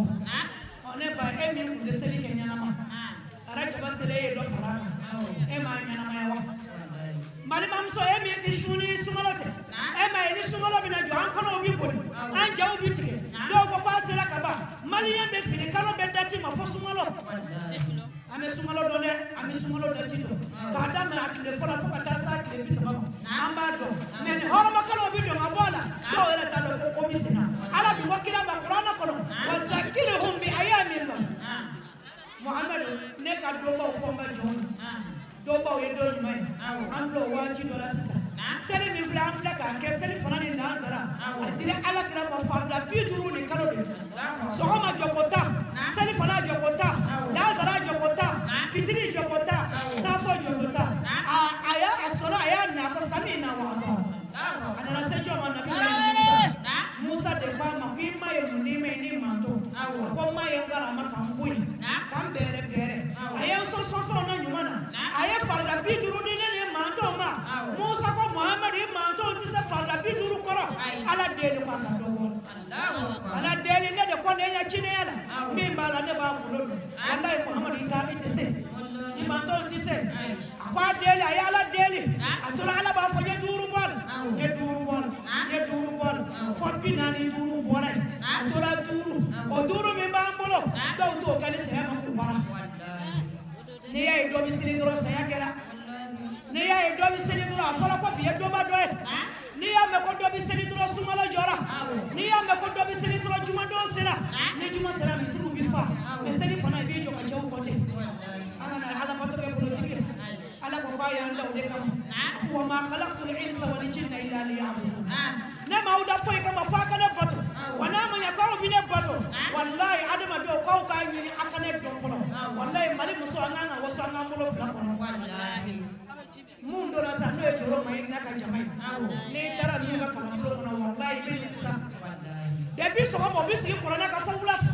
Ɔ, ne ba, e min tun tɛ seli kɛ ɲɛnama, arajaba seli e ye dɔ fara a kan, e m'a ɲɛnamaya wa? Balimamuso, e min tɛ sun ni sunkalo tɛ, e ma ye ni sunkalo bɛna jɔ, an kɔnɔw bɛ boli, an jaw bɛ tigɛ. Dɔw ko k'a sera ka ban, maliyɛn bɛ fini kalo bɛɛ daci ma fo sunkalo. An bɛ sunkalo dɔn dɛ, an bɛ sunkalo daci dɔn k'a daminɛ a tile fɔlɔ fo ka taa s'a tile 30 ma, an b'a dɔn. Mɛ ni hɔrɔnmakalo bɛ don ka bɔ a la, dɔw yɛrɛ t'a dɔn ko ko bɛ sen na. Ala dun ko kira ma kuranɛ kɔnɔ wa zakirihum bi ayamillah. Muhamadu, ne ka donbaw fɔ n ka jɔnw na, donbaw ye don ɲuman ye. An filɛ o waati dɔ la sisan. Seli min filɛ, an filɛ k'a kɛ, seli fana ni lansara, a dira Ala kira ma farida 50 ni kalo de. Sɔgɔma jɔko 10, seli fana jɔko 10, lansara jɔko 10, fitiri jɔko 10, safo jɔko 10. A y'a a sɔrɔ a y'a minɛ, a ko sami na wa a nana se jɔn ma? Nabi Musa. Musa de ko a ma ko i ma ye mun n'i ma ye ni manto? A ko n ma ye n galama ka n bonya ka n bɛrɛ bɛrɛ, a ye n sɔn sɔnfɛnw na ɲuman na, a ye farida 50 di ne ni mantow ma. Musa ko Muhamadu, i mantow tɛ se farida 50 kɔrɔ. Ala deli ko a ka dɔ bɔ. Ala deli ne de ko ne ɲɛ cidenya la, min b'a la ne b'a bolo don. Walayi Muhamadu, i t'a i tɛ se, i mantow tɛ se. A ko a deli, a ye Ala deli. A tora Ala b'a fɔ n ye 5 bɔ a la, n ye 5 bɔ a la, n ye 5 bɔ a la, fɔ 45 bɔra yen. A tora 5. O 5 min b'an bolo, dɔw t'o kɛ ni saya ma k'u bara. N'i y'a ye dɔ bɛ seli dɔrɔn, saya kɛra. N'i y'a ye dɔ bɛ seli dɔrɔn, a fɔra ko bi ye donba dɔ ye. N'i y'a mɛn ko dɔ bɛ seli dɔrɔn, sunkalo jɔra. N'i y'a mɛn ko dɔ bɛ seli dɔrɔn, jumadon sera. Ni juma sera, misiriw bɛ fa. Mɛ seli fana, i b'i jɔ ka cɛw kɔ ten. An kana alabato kɛ politiki ye. Ala ko k'a y'an da o de kama. A ko wa ma khalaqtul insa wal jinna illa liya'budun. Ne m'aw da foyi kama f'a ka ne bato. Wa n'a ma ɲɛ k'aw bɛ ne bato, walayi adamadenw, k'aw k'a ɲini a ka ne dɔn fɔlɔ. Walayi Mali muso, an kan ka waso an k'an bolo fila kɔnɔ. Mun donna sa, n'o ye Joro Mayi n'a ka jama ye, n'i taara ninnu ka kalanbulon kɔnɔ, walayi i bɛ nimisa. Depuis sɔgɔma, u bɛ sigi kuranɛ kan fo wula fɛ.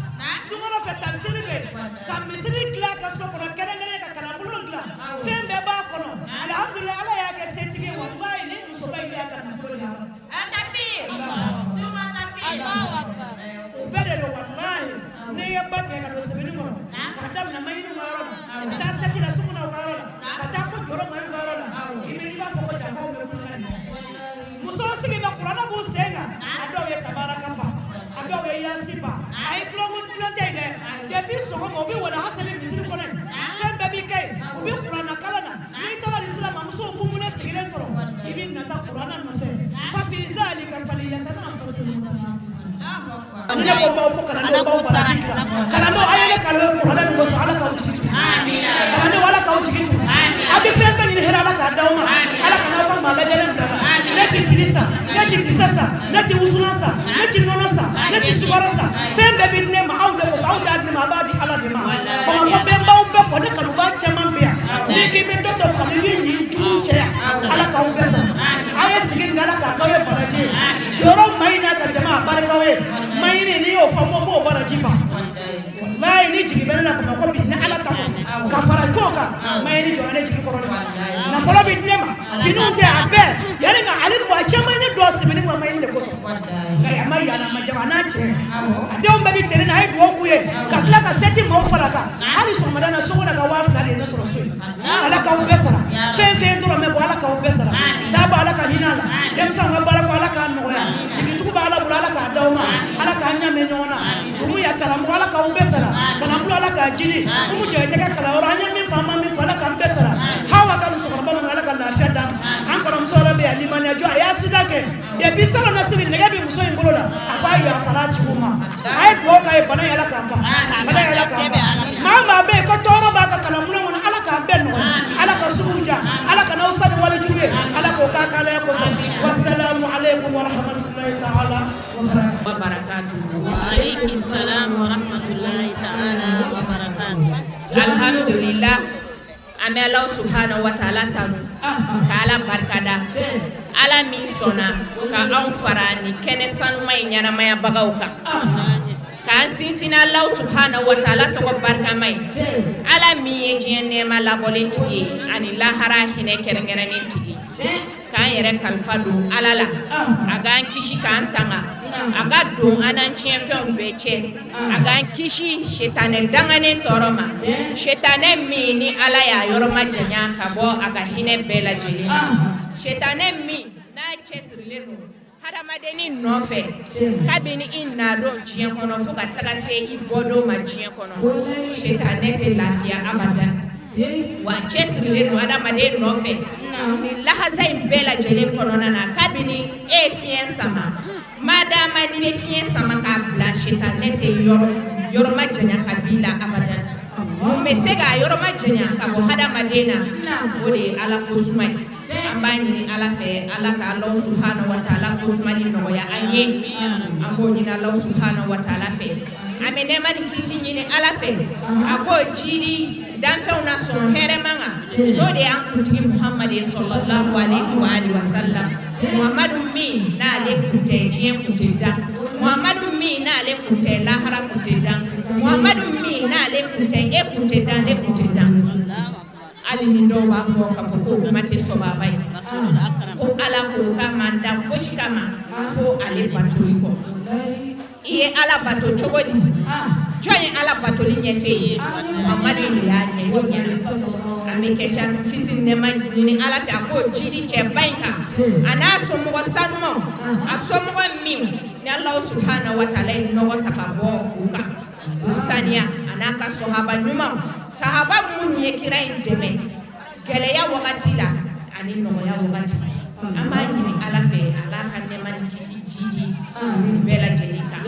Sunkalo fɛ, tafsiri bɛ yen, ka misiri dilan ka so kɔnɔ kɛrɛnkɛrɛn, ka kalanbulon dilan, fɛn bɛɛ b'a kɔnɔ. Alihamudulilayi, Ala y'a kɛ setigi ye. Walayi ni Ka taa sɛti la sugu na u ka yɔrɔ la, ka taa fo jɔrɔ mayi ka yɔrɔ la, i bɛ i b'a fɔ ko jakaw bɛ kulonkɛ la. Musow sigi bɛ kuranɛ b'u sen kan, a dɔw ye tabaraka ba, a dɔw ye yasi ba, a ye tulon tulon tɛ yen dɛ. Depuis sɔgɔma u bɛ wala hasali misiri kɔnɔ yen, fɛn bɛɛ b'i kɛ yen, u bɛ kuranɛ kalan na. N'i taara nin sira ma, musow kumunen sigilen sɔrɔ, i bɛ nata kuranɛ nɔfɛ. Fafi zalika falyatanafasil mutanafisun. Ni ne ko n b'aw fo, kalandenw b'aw baraji tila. Kalandenw, a ye ne kalan kuranɛ min kosɔn, Ala k'aw jigi tugu. Kalandenw, Ala k'aw jigi tugu. A bɛ fɛn fɛn ɲini hɛrɛ, Ala k'a d'aw ma. Ala kana aw ka maa lajɛlen bila la. Ne tɛ fini san, ne tɛ kisɛ san, ne tɛ wusulan san, ne tɛ nɔnɔ san, ne tɛ sukaro san. Fɛn bɛɛ bɛ di ne ma aw de kosɔn, aw t'a di ne ma, a b'a di Ala de ma. Bamakɔ bɛɛ n b'aw bɛɛ fɔ, ne kanubaa caman bɛ yan. N'i k'i bɛ dɔ dɔ faga, i b'i ɲi jugu cɛya. Ala k'aw bɛɛ sara. A ye sigi nin kɛ, Ala k'a k'aw ye baraji ye. Jɔyɔrɔ maɲi n'a ka jama a barikaw ye. Maɲini n'i y'o fɔ, n b'o baraji ban. Walayi, ni jigi bɛ ne la Bamakɔ bi, ni Ala ta kɔfɛ ka fara ko kan, maɲini jɔra ne jigi kɔrɔ dɛ. Nafolo bɛ di ne ma, finiw tɛ a bɛɛ yanni nka ale mɔgɔ caman ye ne dɔn sɛmɛni ma maɲini de kosɔn. Nka a ma yala, a ma jama a n'a cɛ, a denw bɛɛ bɛ tɛnɛ na, a ye dugawu k'u ye ka tila ka sɛti maaw fara a kan. Hali sɔgɔmada na sogo na ka 2000 de ye ne sɔrɔ so yen. Ala k'aw bɛɛ sara. Fɛn fɛn dɔrɔn bɛ bɔ, Ala k'aw bɛɛ sara. Taaba, Ala ka hinɛ a la. Denmisɛnw ka baara ko, Ala k'a nɔgɔya. Jigitugu bɛ Ala bolo, Ala k'a d'aw ma. Ala k'an ɲa mɛn ɲɔgɔn na. Umu ya karamɔgɔ, Ala k'aw bɛɛ sara. Kalanbolo, Ala k'a jini. Umu Jakite ka kalanyɔrɔ, an ye min fɔ, an ma min fɔ, Ala k'an bɛɛ sara. Hawa ka musokɔrɔba ma, Ala ka lafiya d'a ma. An kɔrɔmuso yɛrɛ bɛ yan, limaniya jɔ, a y'a sida kɛ depuis salon na sini, nɛgɛ bɛ muso in bolo la, a k'a yafara a ciw ma. A ye dugawu k'a ye, bana in, Ala k'a ban, bana in, Ala k'a ban. Maa maa bɛ yen ko tɔɔrɔ b'a ka kalanbulon kɔnɔ, Ala k'a bɛɛ nɔgɔya. Ala ka suguw diya, Ala ka n'aw sani walijugu ye, Ala k'o k'a k'ala kosɔn. Wasalamu aleykum wa rahmatulahi ta'ala wa barakatuh. Wa barakatuhu. Wa alayki salam wa rahmatullahi ta'ala wa barakatuh. Alhamdulillah, an bɛ Ala subhanahu wa ta'ala tanu ka Ala barikada, Ala min sɔnna ka anw fara nin kɛnɛ sanuma in ɲɛnamayabagaw kan, k'an sinsin Ala subhanahu wa ta'ala tɔgɔ barikama ye, Ala min ye diɲɛ nɛɛma labɔlen tigi ye ani lahara hinɛ kɛrɛnkɛrɛnnen tigi, k'an yɛrɛ kalifa don Ala la, a k'an kisi k'an tanga, a ka don an n'an tiɲɛfɛnw bɛɛ cɛ, a k'an kisi setanɛ danganen tɔɔrɔ ma, setanɛ min ni Ala y'a yɔrɔ ma janya ka bɔ a ka hinɛ bɛɛ lajɛlen na, setanɛ min n'a cɛsirilen don hadamadennin nɔfɛ kabini i nadon diɲɛ kɔnɔ fo ka taga se i bɔdon ma diɲɛ kɔnɔ. Setanɛ tɛ lafiya abadan, wa cɛsirilen don hadamaden nɔfɛ nin lahaza in bɛɛ lajɛlen kɔnɔna na. Kabini e ye fiɲɛ sama, madama n'i bɛ fiɲɛ sama k'a bila, setanɛ tɛ yɔrɔ yɔrɔ ma janya ka b'i la abadan. Mun bɛ se k'a yɔrɔ ma janya ka bɔ hadamaden na? O de ye Ala ko suma ye. An b'a ɲini Ala fɛ, Ala ka Ala subhanahu wa ta'ala ko sumali nɔgɔya an ye. An b'o ɲini Ala subhanahu wa ta'ala fɛ. An bɛ nɛɛma ni kisi ɲini Ala fɛ, a k'o jidi danfɛnw na sɔn hɛrɛma kan, n'o de y'an kuntigi Muhamadu ye, sallallahu alaihi wa alihi wa sallam. Muhamadu min n'ale kun tɛ diɲɛ kun tɛ dan, Muhamadu min n'ale kun tɛ lahara kun tɛ dan, Muhamadu min n'ale kun tɛ e kun tɛ dan, ne kun tɛ dan. Hali ni dɔw b'a fɔ k'a fɔ ko kuma tɛ sɔbaba ye, ko Ala ko k'a man dan fosi kama fo ale batoli kɔ. I ye Ala bato cogo di? Jɔn ye Ala batoli ɲɛfɛ ye? Muhamadu de y'a ɲɛfɔ ɲɛna. An bɛ kɛ kisi nɛɛma ɲini Ala fɛ, a k'o jidi cɛba in kan, a n'a somɔgɔ sanumaw, a somɔgɔ min ni Ala subhanahu wa ta'ala ye nɔgɔ ta ka bɔ u kan k'u saniya, a n'a ka sɔhaba ɲumanw, sahaba minnu ye kira in dɛmɛ gɛlɛya wagati la ani nɔgɔya wagati. An b'a ɲini Ala fɛ, a k'a ka nɛɛma ni kisi jidi olu bɛɛ lajɛlen kan.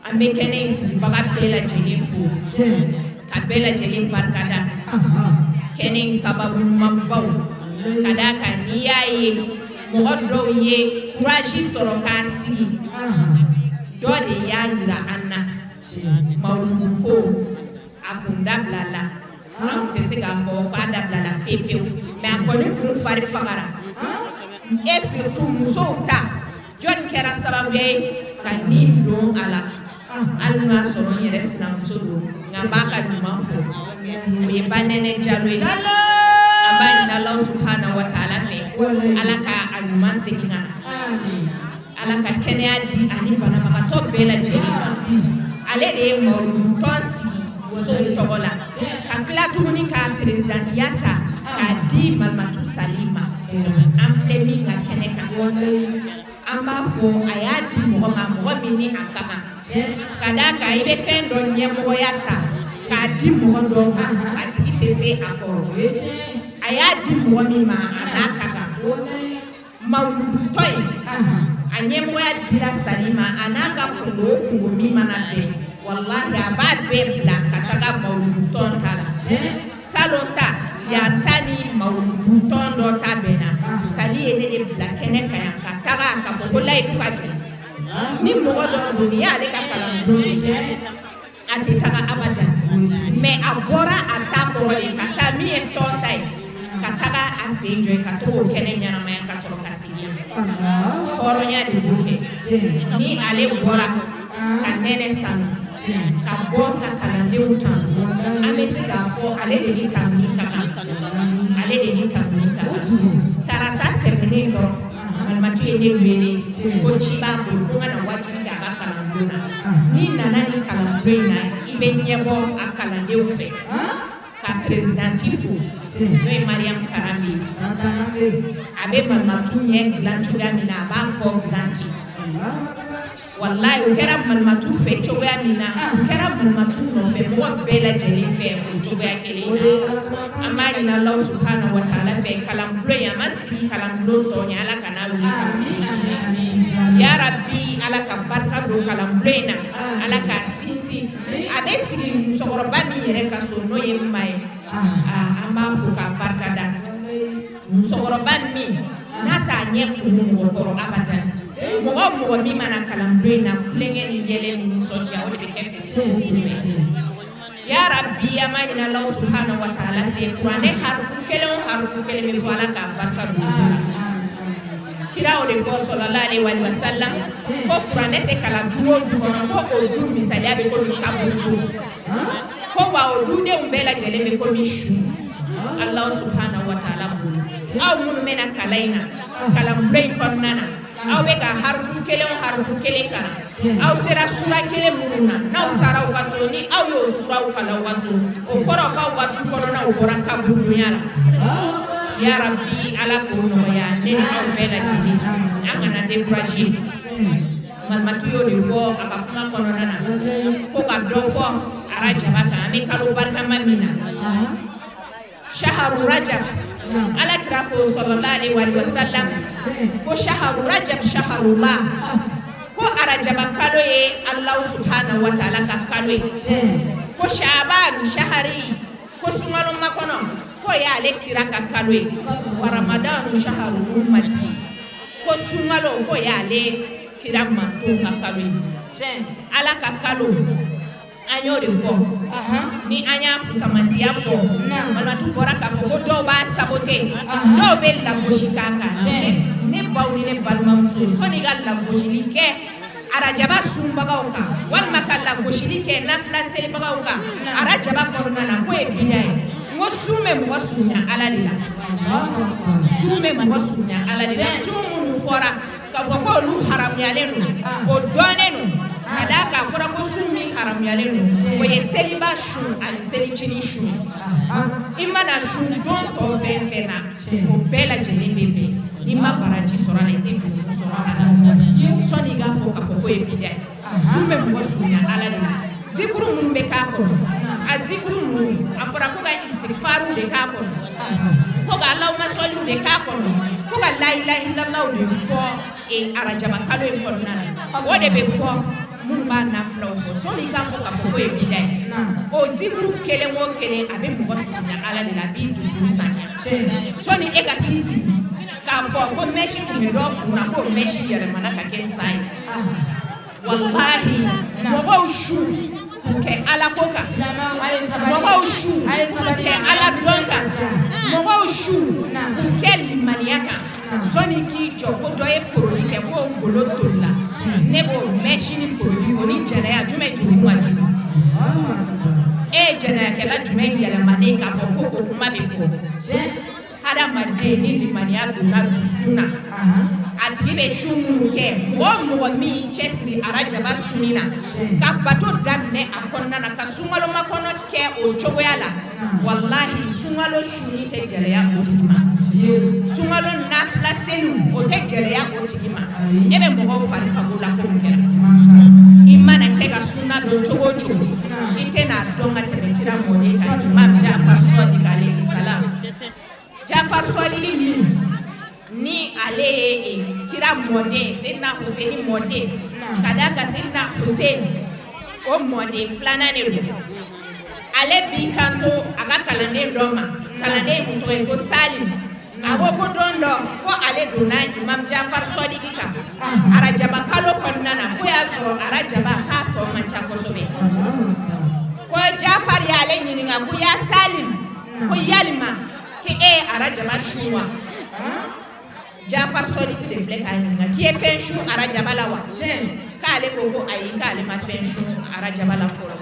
An bɛ kɛnɛ in sigibaga bɛɛ lajɛlen fo ka bɛɛ lajɛlen barikada, kɛnɛ in sababu ɲumanbaw, ka d'a kan n'i y'a ye mɔgɔ dɔw ye courage sɔrɔ k'a sigi, dɔ de y'a yira an na. Mawuludu ko a kun dabila la, an tɛ se k'a fɔ k'a dabila la pewu pewu, mais a kɔni kun fari fagara, et surtout musow ta. Jɔnni kɛra sababu ye ka nin don a la? Hali n'o y'a sɔrɔ n yɛrɛ sinamuso don, nka n b'a ka ɲuman fɔ, o ye Banɛnɛ Jalo ye. An b'a ɲini Ala subhanahu wa ta'ala fɛ, Ala ka a ɲuman segin ka na, Ala ka kɛnɛya di ani banabagatɔ bɛɛ lajɛlen ma. Ale de ye mawuludu tɔn sigi musow tɔgɔ la. Ka tila tuguni ka perezidantiya ta k'a di Malimatu Sali ma. An filɛ min ka kɛnɛ kan, an b'a fɔ a y'a di mɔgɔ ma, mɔgɔ min ni a ka kan. Ka d'a kan, i bɛ fɛn dɔ ɲɛmɔgɔya ta k'a di mɔgɔ dɔ ma, a tigi tɛ se a kɔrɔ. A y'a di mɔgɔ min ma, a n'a ka kan. Mawuludutɔ in, a ɲɛmɔgɔya dira Sali ma, a n'a ka kungo o kungo min mana bɛn, walahi, a b'a bɛɛ bila ka taga mawuludutɔn ta la. Salon ta, yan ta ni mawuludutɔn dɔ ta bɛnna, Sali ye ne de bila kɛnɛ kan yan ka taga ka fɔ ko layidu ka gɛlɛn ni mɔgɔ dɔ don. Nin y'ale ka kalanbulon ye, a tɛ taga abadan, mais a bɔra a ta kɔrɔ de ka taa min ye tɔn ta ye, ka taga a sen jɔ yen, ka to k'o kɛnɛ ɲɛnamaya ka sɔrɔ ka segin yan. Hɔrɔnya de b'o kɛ. Ni ale bɔra ka nɛnɛ tanu, ka bɔ ka kalandenw tanu, an bɛ se k'a fɔ ale de ni tanuni ka kan, ale de ni tanuni ka kan. Tarata tɛmɛnen dɔrɔn, Malimatu ye ne wele ko ci b'a bolo, ko n ka na wajibi kɛ a ka kalanbulon na. N'i nana nin kalanbulon in na, i bɛ ɲɛbɔ a kalandenw fɛ. Ka perezidanti fo, n'o ye Mariam Karambe ye. A bɛ Malimatu ɲɛ dilan cogoya min na, a b'a kɔ dilan ten. Walayi, o kɛra Malimatu fɛ cogoya min na, o kɛra Malimatu nɔfɛ mɔgɔ bɛɛ lajɛlen fɛ o cogoya kelen na. An b'a ɲini Alahu subahana wa taala fɛ, kalanbulon in, a ma sigi kalanbulon tɔ ɲɛ, Ala kana wuli. Yarabi, Ala ka barika don kalanbulon in na, Ala k'a sinsin. A bɛ sigi musokɔrɔba min yɛrɛ ka so, n'o ye n ma ye, an b'a fo k'a barika da. Musokɔrɔba min n'a t'a ɲɛ kumu mɔgɔ kɔrɔ abadan, mɔgɔ o mɔgɔ min mana kalanbulon in na, kulonkɛ ni yɛlɛ ni nisɔndiya, o de bɛ kɛ. Yarabi, an b'a ɲini Alahu subahana wa taala fɛ, kuranɛ harufu kelen o harufu kelen bɛ fɔ, Ala k'a barika don. Kira o de ko sallallahu alaihi wa sallam ko kuranɛ tɛ kalan du o du kɔnɔ, ko o du misaliya bɛ komi kaburudo, ko wa o dudenw bɛɛ lajɛlen bɛ komi su Alahu subahana wa taala bolo. Aw minnu bɛna kalan in na, kalanbulon in kɔnɔna na, aw bɛ ka harufu kelen o harufu kelen kalan, aw sera sura kelen minnu na, n'aw taara aw ka so, ni aw y'o suraw kalan aw ka so, o kɔrɔ k'aw ka du kɔnɔnaw bɔra kaburudonya la. Yarabi, Ala k'o nɔgɔya ne ni aw bɛɛ lajɛlen, an kana décourager. Malimatu y'o de fɔ a ka kuma kɔnɔna na, ko ka dɔ fɔ arajaba kan. An bɛ kalo barikama min na, shaharu rajab, Ala kira ko sallallahu alaihi wa sallam ko shaharu rajab shaharullah, ko arajaba kalo ye Alahu subhanahu wa ta'ala ka kalo ye, ko shaban shahari, ko sunkalo makɔnɔ, k'o y'ale kira ka kalo ye, wa ramadan shaharu ummati, ko sunkalo, k'o y'ale kira mantonw ka kalo ye. Ala ka kalo, an y'o de fɔ. Ni an y'a fusamantiya fɔ, Malimatu bɔra k'a fɔ ko dɔw b'a saboter, dɔw bɛ lagosi k'a kan. Ne baw ni ne balimamuso, sɔnni ka lagosili kɛ arajaba sunbagaw kan, walima ka lagosili kɛ nafila selibagaw kan arajaba kɔnɔna na, k'o ye bida ye. N ko sun bɛ mɔgɔ surunya Ala de la, sun bɛ mɔgɔ surunya Ala de la. Sun minnu fɔra k'a fɔ ko olu haramuyalen don, o dɔnnen don. Ka d'a kan a fɔra ko sun min haramuyalen don, o ye seliba sun ani selicinin sun. I mana sun don tɔ fɛn fɛn na, o bɛɛ lajɛlen bɛ bɛn. N'i ma baraji sɔrɔ a la, i tɛ jurumu sɔrɔ a la. Sɔnni i k'a fɔ k'a fɔ k'o ye bida ye, sun bɛ mɔgɔ surunya Ala de la. Zikuru minnu bɛ k'a kɔnɔ, a zikuru minnu a fɔra ko ka istigifariw de k'a kɔnɔ, ko ka alahuma sɔliw de k'a kɔnɔ, ko ka layilahilaw de fɔ arajaba kalo in kɔnɔna na, o de bɛ fɔ minnu b'a nafilaw fɔ. Sɔnni i k'a fɔ k'a fɔ k'o ye bida ye, o zikuru kelen o kelen, a bɛ mɔgɔ surunya Ala de la, a b'i dusukun saniya. Sɔnni e ka t'i sigi k'a fɔ ko mèche tun bɛ dɔ kun na, k'o mèche yɛlɛmana ka kɛ sa ye, walahi, mɔgɔw su k'u kɛ Ala ko kan, mɔgɔw su k'u kɛ Ala dɔn kan, mɔgɔw su k'u kɛ limaniya kan. Sɔnni k'i jɔ ko dɔ ye produit kɛ, k'o golo tolila, ne b'o mèche ni produit, o ni jɛnɛya, jumɛn jurumu ka jugu? E ye jɛnɛyakɛla jumɛn yɛlɛmanen k'a fɔ ko o kuma bɛ fɔ? Hadamaden, ni limaniya donna dusukun na, A tigi bɛ sun minnu kɛ, mɔgɔ o mɔgɔ min y'i cɛsiri arajaba sunni na, ka bato daminɛ a kɔnɔna na, ka sunkalo makɔnɔ kɛ o cogoya la, walahi, sunkalo sunni tɛ gɛlɛya o tigi ma, sunkalo nafila seliw o tɛ gɛlɛya o tigi ma. E bɛ mɔgɔw fari fago la ko min kɛra, i mana kɛ ka sunna dɔn cogo o cogo, i tɛna dɔn ka tɛmɛ kira mɔden kan, Imam Jafar Sadiq alayhi salam. Jafar Sadiq min ni ale ye kira mɔden, Seydina Hussein mɔden, ka d'a kan Seydina Hussein o mɔden filanan de don. Ale b'i kanto a ka kalanden dɔ ma, kalanden kun tɔgɔ ye ko Salim. A ko ko don dɔ ko ale donna Imam Jafar Sadiq kan arajaba kalo kɔnɔna na, ko y'a sɔrɔ arajaba k'a tɔ man ca kosɛbɛ. Ko Jafar y'ale ɲininka ko ya Salim, ko yalima ko e ye arajaba sun wa? Jafar Sadiq de filɛ k'a ɲininka k'i ye fɛn sun arajaba la wa? K'ale ko ko ayi, k'ale ma fɛn sun arajaba la fɔlɔ.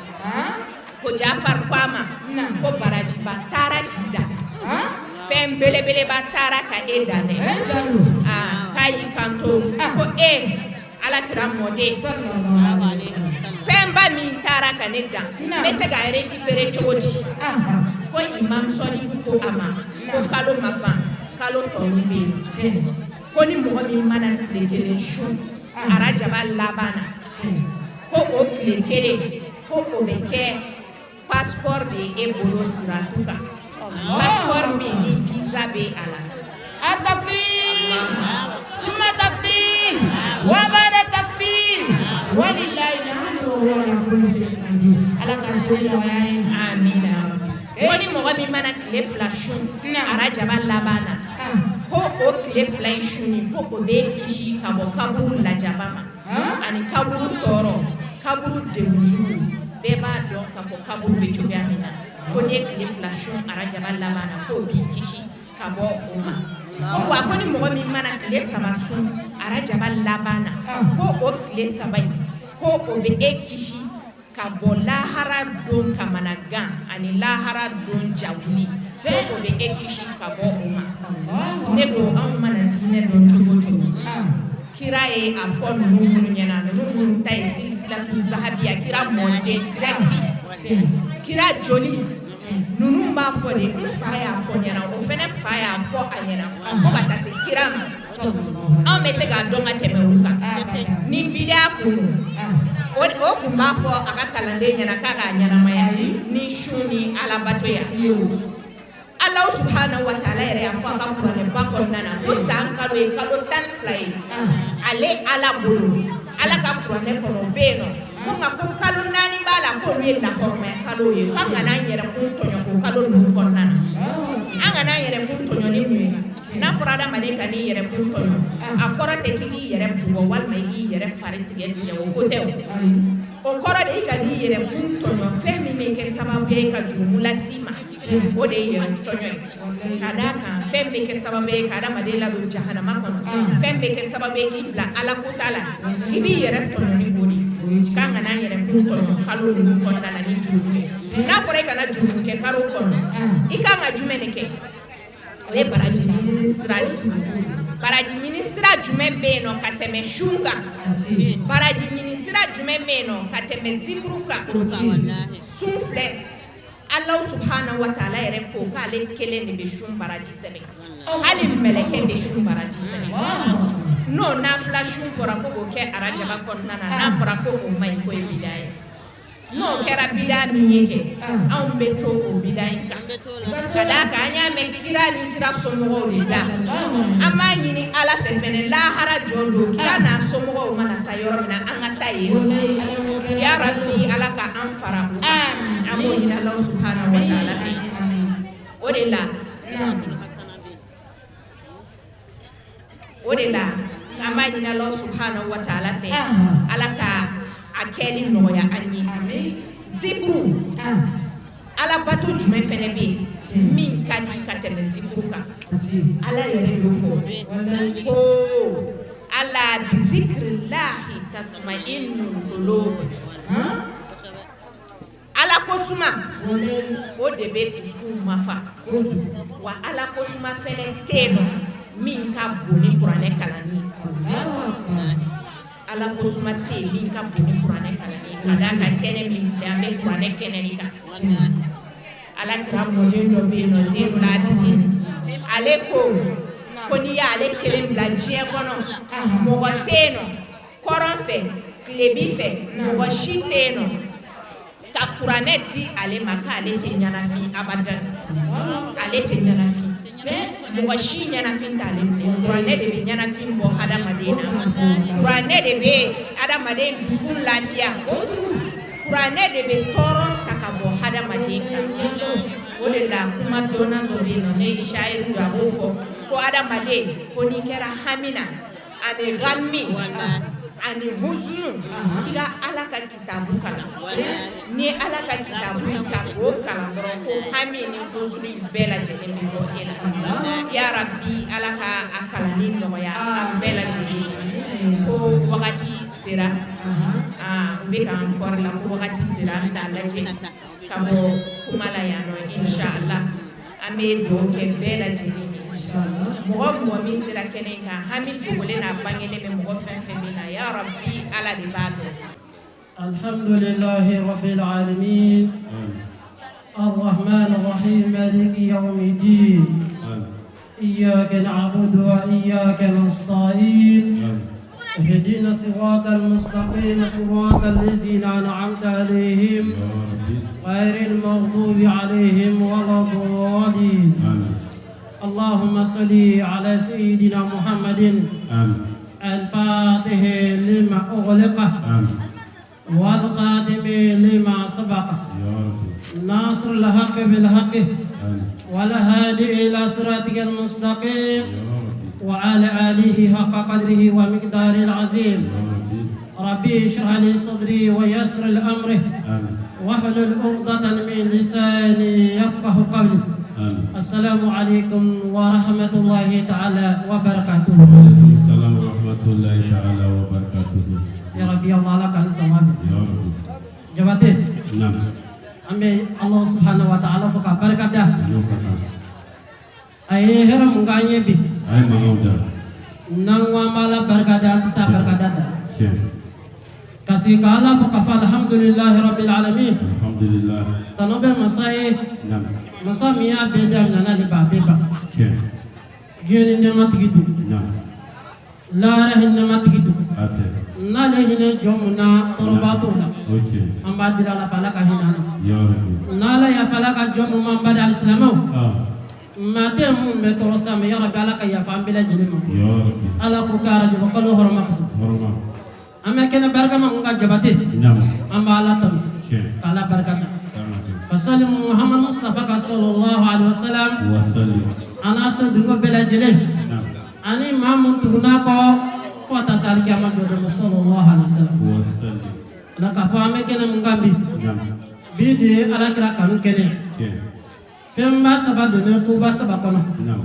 Ko Jafar ko a ma ko barajiba taara k'i dan, fɛn belebeleba taara ka e dan dɛ. Aa, k'a y'i kanto ko e ala kira mɔden, fɛnba min taara ka ne dan, n bɛ se ka récupérer cogo di? Ko Imam Sadiq ko a ma ko kalo ma ban, kalo tɔnin bɛ yen, ko ni mɔgɔ min mana tile kelen sun arajaba laban na, ko o tile kelen ko o bɛ kɛ passeport de ye e bolo siratu kan, passeport min ni visa bɛ a la. التكبير ثم تكبير وبعد تكبير ولله الحمد وهو على كل شيء قدير. Ala ka seli nɔgɔya ye. Amina. Ko ni mɔgɔ min mana tile 2 sun arajaba laban na, ko o tile 2 in sunni, ko o bɛ kisi ka bɔ kaburu lajaba ma ani kaburu tɔɔrɔ, kaburu degun jugu. Bɛɛ b'a dɔn k'a fɔ kaburu bɛ cogoya min na. Ko n'i ye tile 2 sun arajaba laban na, k'o b'i kisi ka bɔ o ma. Ko wa ko ni mɔgɔ min mana tile 3 sun arajaba laban na, ko o tile 3 in, ko o bɛ e kisi ka bɔ lahara don kamanagan ani lahara don jawuli, ko o bɛ e kisi ka bɔ o ma. Ne ko anw mana diinɛ dɔn cogo o cogo, kira ye a fɔ ninnu minnu ɲɛna, ninnu minnu ta ye silsilatu zahabiya, kira mɔden direct, kira joli, ninnu b'a fɔ de n fa y'a fɔ ɲɛna, o fɛnɛ fa y'a fɔ a ɲɛna, fo ka taa se kira ma. Anw bɛ se k'a dɔn ka tɛmɛ olu kan. Ni bidaa kun don, o kun b'a fɔ a ka kalanden ɲɛna k'a k'a ɲɛnamaya ni sun ni alabato ya. Ala subhanahu wa ta'ala yɛrɛ y'a fɔ a ka kuranɛba kɔnɔna na ko san kalo ye kalo 12 ye ale Ala bolo. Ala ka kuranɛ kɔnɔ, o bɛ yen nɔ ko nka ko kalo 4 b'a la, k'olu ye lahɔrɔmaya kalo ye, k'an kana an yɛrɛ kun tɔɲɔ o kalo ninnu kɔnɔna na. An kana an yɛrɛ kun tɔɲɔ ni mun ye? N'a fɔra adamaden ka n'i yɛrɛ kun tɔɲɔ, a kɔrɔ tɛ k'i k'i yɛrɛ bugɔ walima i k'i yɛrɛ fari tigɛ tigɛ, o ko tɛ. O kɔrɔ de i ka n'i yɛrɛ kun tɔɲɔ fɛn min bɛ kɛ sababu ye ka jurumu las'i ma, o de ye yɛrɛ tɔɲɔ ye. Ka d'a kan fɛn bɛ kɛ sababu ye ka adamaden ladon jahanama kɔnɔ, fɛn bɛ kɛ sababu ye k'i bila ala kota la, i b'i yɛrɛ tɔɲɔ ni o de ye. K'an kana an yɛrɛ kun tɔɲɔ kalo ninnu kɔnɔna na ni jurumu ye. N'a fɔra i kana jurumu kɛ kalo kɔnɔ, i kan ka jumɛn de kɛ? O ye baraji ɲini sira de ye. Baraji ɲini sira jumɛn bɛ yen nɔ ka tɛmɛ sun kan? Baraji ɲini sira jumɛn bɛ yen nɔ ka tɛmɛ zikuru kan? Sun filɛ, Ala subhanahu wa ta'ala yɛrɛ ko k'ale kelen de bɛ sun baraji sɛbɛn, hali mɛlɛkɛ tɛ sun baraji sɛbɛn. N'o nafila sun fɔra ko k'o kɛ arajaba kɔnɔna na, n'a fɔra ko o ma ɲi, k'o ye bida ye. N'o kɛra bida min ye kɛ, anw bɛ to o bida in kan, ka d'a kan an y'a mɛn kira ni kira somɔgɔw de da. An b'a ɲini Ala fɛ fɛnɛ, lahara jɔ don, kira n'a somɔgɔw mana taa yɔrɔ min na, an ka taa yen. Ya Rabbi, Ala ka an fara o kan. An b'o ɲini Ala subhanahu wa ta'ala fɛ. O de la an b'a ɲini Ala subhanahu wa ta'ala fɛ, Ala ka a kɛli nɔgɔya an ye. Zikuru, alabato jumɛn fɛnɛ bɛ yen min ka di ka tɛmɛ zikuru kan? Ala yɛrɛ y'o fɔ ko ala bizikirilahi tatma'innul qulub. Ala ko suma, o de bɛ dusukun mafa. Wa ala ko suma fɛnɛ tɛ yen nɔ. min ka bon ni kuranɛ kalanni ye. Ala ko suma tɛ yen min ka bon ni kuranɛ kalanni ye, ka d'a kan kɛnɛ min filɛ, an bɛ kuranɛ kɛnɛ de kan. Ala kira mɔden dɔ bɛ yen nɔ, Zenul Abidin, ale ko ko n'i y'ale kelen bila diɲɛ kɔnɔ, mɔgɔ tɛ yen nɔ kɔrɔn fɛ, tilebi fɛ, mɔgɔ si tɛ yen nɔ ka kuranɛ di ale ma k'ale tɛ ɲɛnafin abadan, ale tɛ ɲɛnafin, mɔgɔ si ɲɛnafin t'ale minɛ. Kuranɛ de bɛ ɲɛnafin bɔ hadamaden na, kuranɛ de bɛ hadamaden dusukun lafiya, kuranɛ de bɛ tɔɔrɔ ta ka bɔ hadamaden kan. O de la kuma dɔnna dɔ bɛ yen nɔ, ne ye sayiru, a b'o fɔ ko hadamaden, ko n'i kɛra hami na ani gami ani huzunu, k'i ka Ala ka kitabu kalan. Ni Ala ka kitabu ta k'o kalan dɔrɔn, ko hami ni huzunu bɛɛ lajɛlen bɛ bɔ e la. Ya Rabi, Ala ka a kalanni nɔgɔya an bɛɛ lajɛlen. Ko wagati sera, n bɛ k'an kɔrɔ la, ko wagati sera, an bɛna lajɛ ka bɔ kuma la yan nɔ. Inshallah, an bɛ dugawu kɛ bɛɛ lajɛlen ye. Mɔgɔ mɔgɔ min sera kɛnɛ in kan, hami dogolen n'a bangenen bɛ mɔgɔ fɛn fɛn min na, ya Rabi, Ala de b'a dɔn. الحمد لله رب العالمين، الرحمن الرحيم، مالك يوم الدين، إياك نعبد وإياك نستعين، اهدنا الصراط المستقيم، صراط الذين أنعمت عليهم غير المغضوب عليهم ولا الضالين. اللهم صل على سيدنا محمد الفاتح لما أغلق والخاتم لما سبق، ناصر الحق بالحق والهادي إلى صراطك المستقيم، وعلى آله حق قدره ومقداره العظيم. ربي اشرح لي صدري ويسر لي أمري واحلل عقدة من لساني يفقه قولي. السلام عليكم ورحمة الله تعالى وبركاته. وعليكم السلام ورحمة الله تعالى وبركاته. يا ربي الله لك الثواب. يا رب. Jabate. نعم. An bɛ Allah subhanahu wa ta'ala fo ka barika da. N'o ka kan. A ye hɛrɛ mun k'an ye bi. A ye mankanw da. N'an ko an b'Ala barika da, an tɛ se a barika da da. Tiɲɛ. Ka sigi ka Ala fo k'a fɔ alhamdulilahi rabbil alamin. Alhamdulillah. Tanu bɛ masa ye. نعم. Masa min y'a bɛɛ daminɛ n'ale b'a bɛɛ ban. Tiɲɛ. Diɲɛ ni nɛɛma tigi don. نعم. Lahara hinɛma tigi don. A tɛ. N'ale hinɛ jɔn mun na, tɔɔrɔba t'o la. O tiɲɛ. An b'a deli Ala fɛ, Ala ka hinɛ an na. يا ربي. N'Ala yafa la ka jɔn mun ma, n ba di alisilamɛw. Ah. Maa tɛ mun bɛ tɔɔrɔ sa ma, ya Rabi, Ala ka yafa an bɛɛ lajɛlen ma. يا ربي. Ala ko k'a arajaba kalo hɔrɔma kosɔn. Hɔrɔma. An bɛ kɛnɛ barikama mun ka Jabate. نعم. An b'a Ala tanu. Tiɲɛ. K'Ala barika da. K'an tɛ. Ka sali Muhammad Mustafa ka sallallahu alaihi wasallam. وسلم. A n'a so dungo bɛɛ lajɛlen. نعم. Ani maa mun tugun'a kɔ fo ka taa se alikiyama jɔ don ma sallallahu alaihi wasallam. وسلم. Ola k'a fɔ an bɛ kɛnɛ mun kan bi. نعم. Bi de ye Ala kira kanu kɛnɛ ye. Tiɲɛ. Fɛnba saba donnen koba saba kɔnɔ. نعم.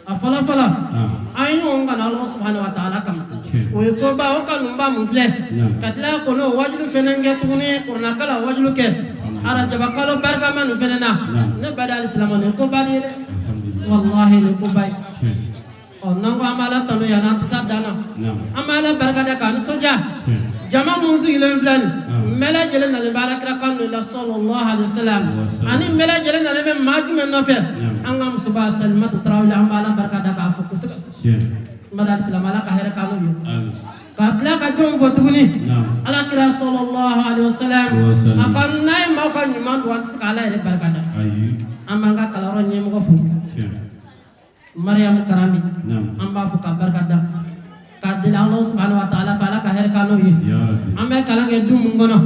A fɔlɔ fɔlɔ. Ah. An ye ɲɔgɔn kanu Ala subahana wa taala kama. Tiɲɛ. O ye koba o kanuba mun filɛ. Naam. Ka tila kɔnɔ o wajulu fɛnɛ kɛ tuguni kuranakala wajulu kɛ. Arajaba kalo barikama nin fɛnɛ na. Naam. Ne ba da alisilamɛ, nin ye koba de ye dɛ. Alhamdulillah. Walahi, nin ye koba ye. Tiɲɛ. Ɔ n'an ko an b'Ala tanu yan, an tɛ s'a dan na. نعم. An b'Ala barika da k'an nisɔndiya. Tiɲɛ. Jama mun sigilen filɛ nin. Naam. Bɛɛ lajɛlen nalen bɛ Ala kira kan de la sallallahu alaihi wasallam. Wasallam. Ani bɛɛ lajɛlen nalen bɛ maa jumɛn nɔfɛ? Naam. An ka musoba Salimatu Tarawele, an b'Ala barika da k'a fo kosɛbɛ. Tiɲɛ. N ba da alisilamɛ, Ala ka hɛrɛ k'an n'u ye. آمين. Ka tila ka jɔn fɔ tuguni. نعم. Ala kira sallallahu alaihi wasallam. Wasallam. A ko n'a ye maaw ka ɲuman don, an tɛ se ka Ala yɛrɛ barika da. Ayi. An b'an ka kalanyɔrɔ ɲɛmɔgɔ fo. Tiɲɛ. Mariyamu Karami. نعم. An b'a fo ka barika da. K'a deli Ala subahana wa taala fɛ, Ala ka hɛrɛ k'an n'u ye. يا ربي. An bɛ kalan kɛ du mun kɔnɔ,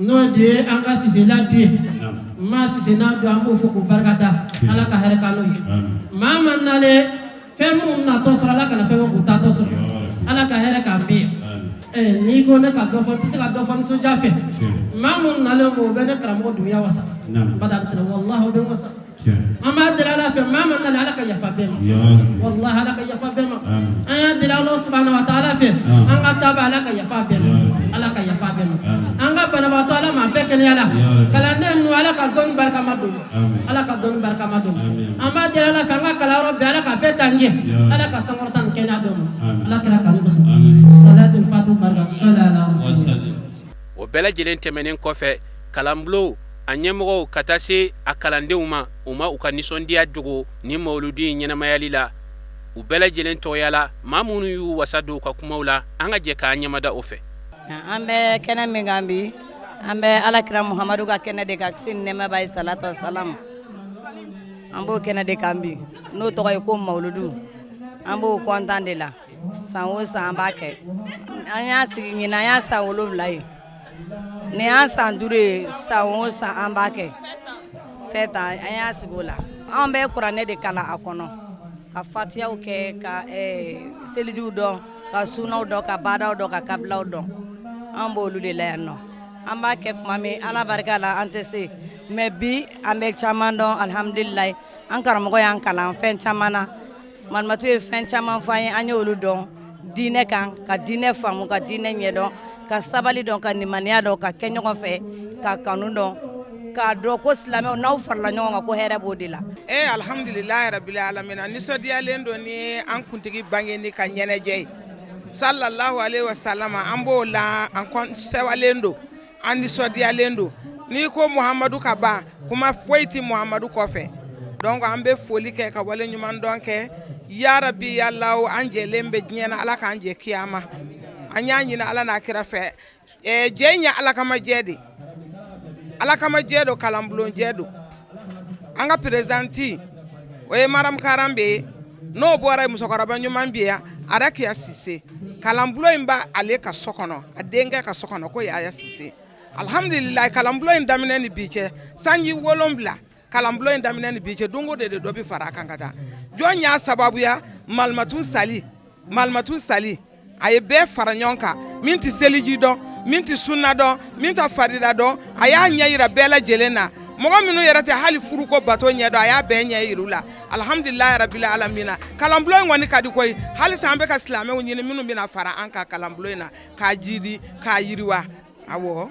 n'o de ye an ka Sisela du ye. نعم. Maa Sise n'a du, an b'o fo k'o barika da. Ala ka hɛrɛ k'an n'u ye. آمين. Maa ma nalen fɛn mun natɔ sɔrɔ, Ala kana fɛn k'u taatɔ sɔrɔ. يا ربي. Ala ka hɛrɛ k'an bɛɛ ye. آمين. Ɛɛ n'i ko ne ka dɔ fɔ, n tɛ se ka dɔ fɔ nisɔndiya fɛ. Tiɲɛ. Maa mun nalen b'o bɛ ne karamɔgɔ Dunbiya wasa. نعم. Bada alisala walahi, o bɛ n wasa. Tiɲɛ. An b'a deli Ala fɛ, maa ma nalen, Ala ka yafa bɛɛ ma. يا ربي. Walahi, Ala ka yafa bɛɛ ma. آمين. An y'a deli Ala subahana wa taala fɛ. Amin. An ka taaba, Ala ka yafa bɛɛ ma. Ya Rabbi. Ala ka yafa bɛɛ ma. Amin. An ka banabaatɔ, Ala ma bɛɛ kɛnɛya la. Ya Rabbi. Kalanden ninnu, Ala ka dɔnni barikama don. Amin. Ala ka dɔnni barikama don. Amin. An b'a deli Ala fɛ, an ka kalanyɔrɔ bɛɛ, Ala ka bɛɛ ta ɲɛ. ɲɛ Ala ka sankɔrɔta ni kɛnɛya d'o ma Ala kira kanu kosɔn salatul fatiha barika sɔli ala rasulillah. O bɛɛ lajɛlen tɛmɛnen kɔfɛ, kalanbulon a ɲɛmɔgɔw ka taa se a kalandenw ma, u ma u ka nisɔndiya dogo ni mawuludi in ɲɛnamayali la u bɛɛ lajɛlen tɔgɔya la. Maa minnu y'u wasa don u ka kumaw la, an ka jɛ k'an ɲɛmada o fɛ. An bɛ kɛnɛ min kan bi, an bɛ Alakira Muhamadu ka kɛnɛ de kan, kisi ni nɛɛma b'a ye, salatu salam. An b'o kɛnɛ de kan bi, n'o tɔgɔ ye ko mawuludu. An b'o kɔntan de la. San o san an b'a kɛ. An y'a sigi ɲinan, an y'a san 7 ye, nin y'an san 5 ye. San o san an b'a kɛ, 7 ans an y'a sigi o la. An bɛ kuranɛ de kalan a kɔnɔ, ka fatiyaw kɛ, ka selijiw dɔn, ka sunaw dɔn, ka badaw dɔn, ka kabilaw dɔn. An b'olu de la yan nɔ. An b'a kɛ tuma min, Ala barika la, an tɛ se, mais bi an bɛ caman dɔn, alihamudulilayi. An karamɔgɔ y'an kalan fɛn caman na. Malimatu ye fɛn caman fɔ an ye, an y'olu dɔn diinɛ kan, ka diinɛ faamu, ka diinɛ ɲɛdɔn, ka sabali dɔn, ka nimaniya dɔn, ka kɛ ɲɔgɔn fɛ, ka kanu dɔn, k'a dɔn ko silamɛw n'aw farala ɲɔgɔn kan, ko hɛrɛ b'o de la. Ee, alhamdulilayi rabbil alamina. Nisɔndiyalen don ni an kuntigi bange ni ka ɲɛnajɛ ye, sallallahu alaihi wasallam. An b'o la, an sɛwalen don, an nisɔndiyalen don. N'i ko Muhamadu ka ban, kuma foyi tɛ Muhamadu kɔfɛ. Donc an bɛ foli kɛ ka wale ɲuman dɔn kɛ. Yarabi yalaw, an jɛlen bɛ diɲɛ na, Ala k'an jɛ kiyama. An y'a ɲini Ala n'a kira fɛ. Jɛ in ye Ala kama jɛ de, Ala kama jɛ don, kalanbulon jɛ don. An ka présidente, o ye Maram Karanbe ye. N'o bɔra yen, musokɔrɔba ɲuman bɛ yan, Arakiya Sise. Kalanbulon in b'a ale ka so kɔnɔ, a denkɛ ka so kɔnɔ, ko Yaya Sise. Alhamdulilayi, kalanbulon in daminɛ ni bi cɛ, sanji 7, kalanbulon in daminɛ ni bi cɛ, don o don de dɔ bɛ fara a kan ka taa. Jɔn y'a sababuya? Malimatu Sali. Malimatu Sali, a ye bɛɛ fara ɲɔgɔn kan, min tɛ seliji dɔn, min tɛ sunna dɔn, min tɛ farida dɔn, a y'a ɲɛ yira bɛɛ lajɛlen na. Mɔgɔ minnu yɛrɛ tɛ hali furuko bato ɲɛ dɔn, a y'a bɛɛ ɲɛ yira u la. Alhamdulilayi rabbil alamina. Kalanbulon in kɔni ka di koyi. Halisa an bɛ ka silamɛw ɲini minnu bɛna fara an kan kalanbulon in na, k'a jidi, k'a yiriwa, awɔ.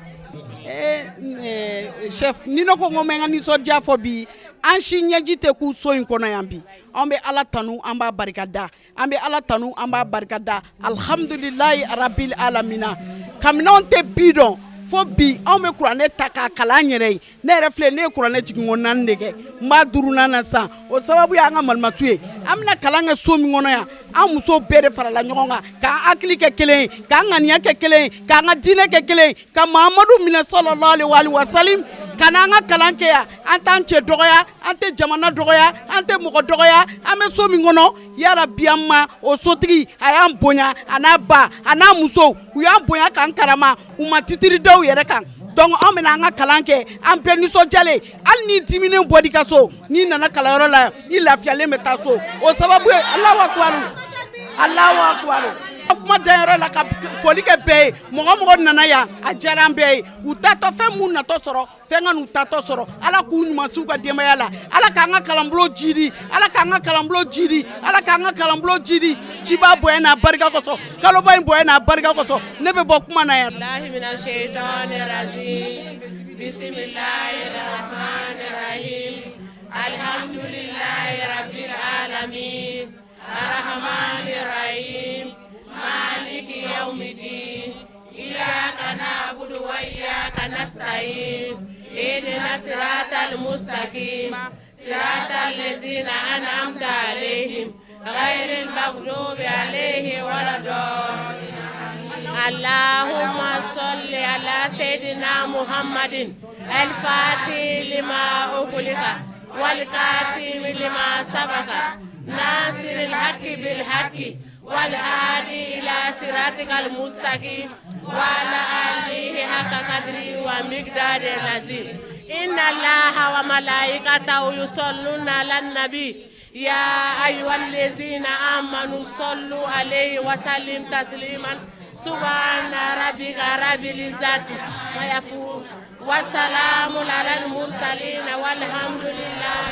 Ee, chef, ni ne ko n ko n bɛ n ka nisɔndiya fɔ bi, an si ɲɛji tɛ k'u so in kɔnɔ yan bi. An bɛ Ala tanu, an b'a barika da, an bɛ Ala tanu, an b'a barika da. Alihamudulilayi rabil alamina. Kabini anw tɛ bi dɔn fo bi, anw bɛ kuranɛ ta k'a kalan an yɛrɛ ye. Ne yɛrɛ filɛ, ne ye kuranɛ jiginko 4 de kɛ, n b'a duurunan na sisan. O sababu y'an ka malimatu ye. An bɛna kalan kɛ so min kɔnɔ yan, an musow bɛɛ de farala ɲɔgɔn kan k'an hakili kɛ kelen ye, k'an ŋaniya kɛ kelen ye, k'an ka diinɛ kɛ kelen ye, ka Mahamadu minɛ, sallallahu alaihi wa salim, ka n'an ka kalan kɛ yan. An t'an cɛ dɔgɔya, an tɛ jamana dɔgɔya, an tɛ mɔgɔ dɔgɔya. An bɛ so min kɔnɔ, yarabi, an ma o sotigi, a y'an bonya, a n'a ba, a n'a musow, u y'an bonya k'an karama, u ma titiri da u yɛrɛ kan. Donc anw bɛna an ka kalan kɛ, an bɛɛ nisɔndiyalen. Hali ni diminen bɔr'i ka so, n'i nana kalanyɔrɔ la, i lafiyalen bɛ taa so. O sababu ye Alahu akubaru, Alahu akubaru. Kuma danyɔrɔ la, ka foli kɛ bɛɛ ye. Mɔgɔ mɔgɔ nana yan, a diyara an bɛɛ ye. U tatɔ, fɛn mun natɔ sɔrɔ, fɛn ka n'u tatɔ sɔrɔ. Ala k'u ɲuman s'u ka denbaya la. Ala k'an ka kalanbulon jidi, Ala k'an ka kalanbulon jidi, Ala k'an ka kalanbulon jidi. Ciba bonya n'a barika kosɔn, kaloba in bonya n'a barika kosɔn, ne bɛ bɔ kuma na yan. Bisimilahi rahmani rahim. Alhamdulillahi rabbil alamin. Arrahmani rahim. Maliki yawmiddin. Iyyaka na'budu wa iyyaka nasta'in. Ihdina siratal mustaqim. Siratal ladzina an'amta alaihim. Ghairil maghdubi alaihim waladdallin. اللهم صل على سيدنا محمد الفاتح لما أغلق والخاتم لما سبق ناصر الحق بالحق والهادي إلى صراطك المستقيم وعلى آله حق قدره ومقداره العظيم. إن الله وملائكته يصلون على النبي يا أيها الذين آمنوا صلوا عليه وسلم تسليما. سبحان ربك رب العزة عما يصفون وسلام على المرسلين والحمد لله.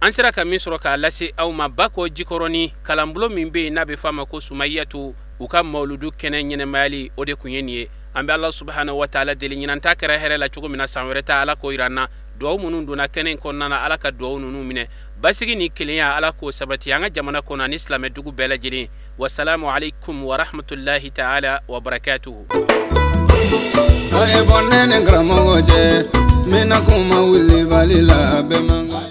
An sera ka min sɔrɔ k'a lase aw ma, Bakɔ Jikɔrɔni kalanbulon min bɛ yen n'a bɛ f'a ma ko Sumayatu, u ka mawuludu kɛnɛ ɲɛnɛmayali, o de tun ye nin ye. An bɛ Ala subahana wa taala deli, ɲinan ta kɛra hɛrɛ la cogo min na, san wɛrɛ ta, Ala k'o yira an na. Duwawu minnu donna kɛnɛ in kɔnɔna na, Ala ka duwawu ninnu minɛ. Basigi ni kelenya, Ala k'o sabati an ka jamana kɔnɔ ani silamɛdugu bɛɛ lajɛlen. Wasalamu alaikum warahmatullahi taala wabarakatuhu. A ye bɔ ne ni karamɔgɔ cɛ n bɛna kuma wulibali la bɛɛ man kan.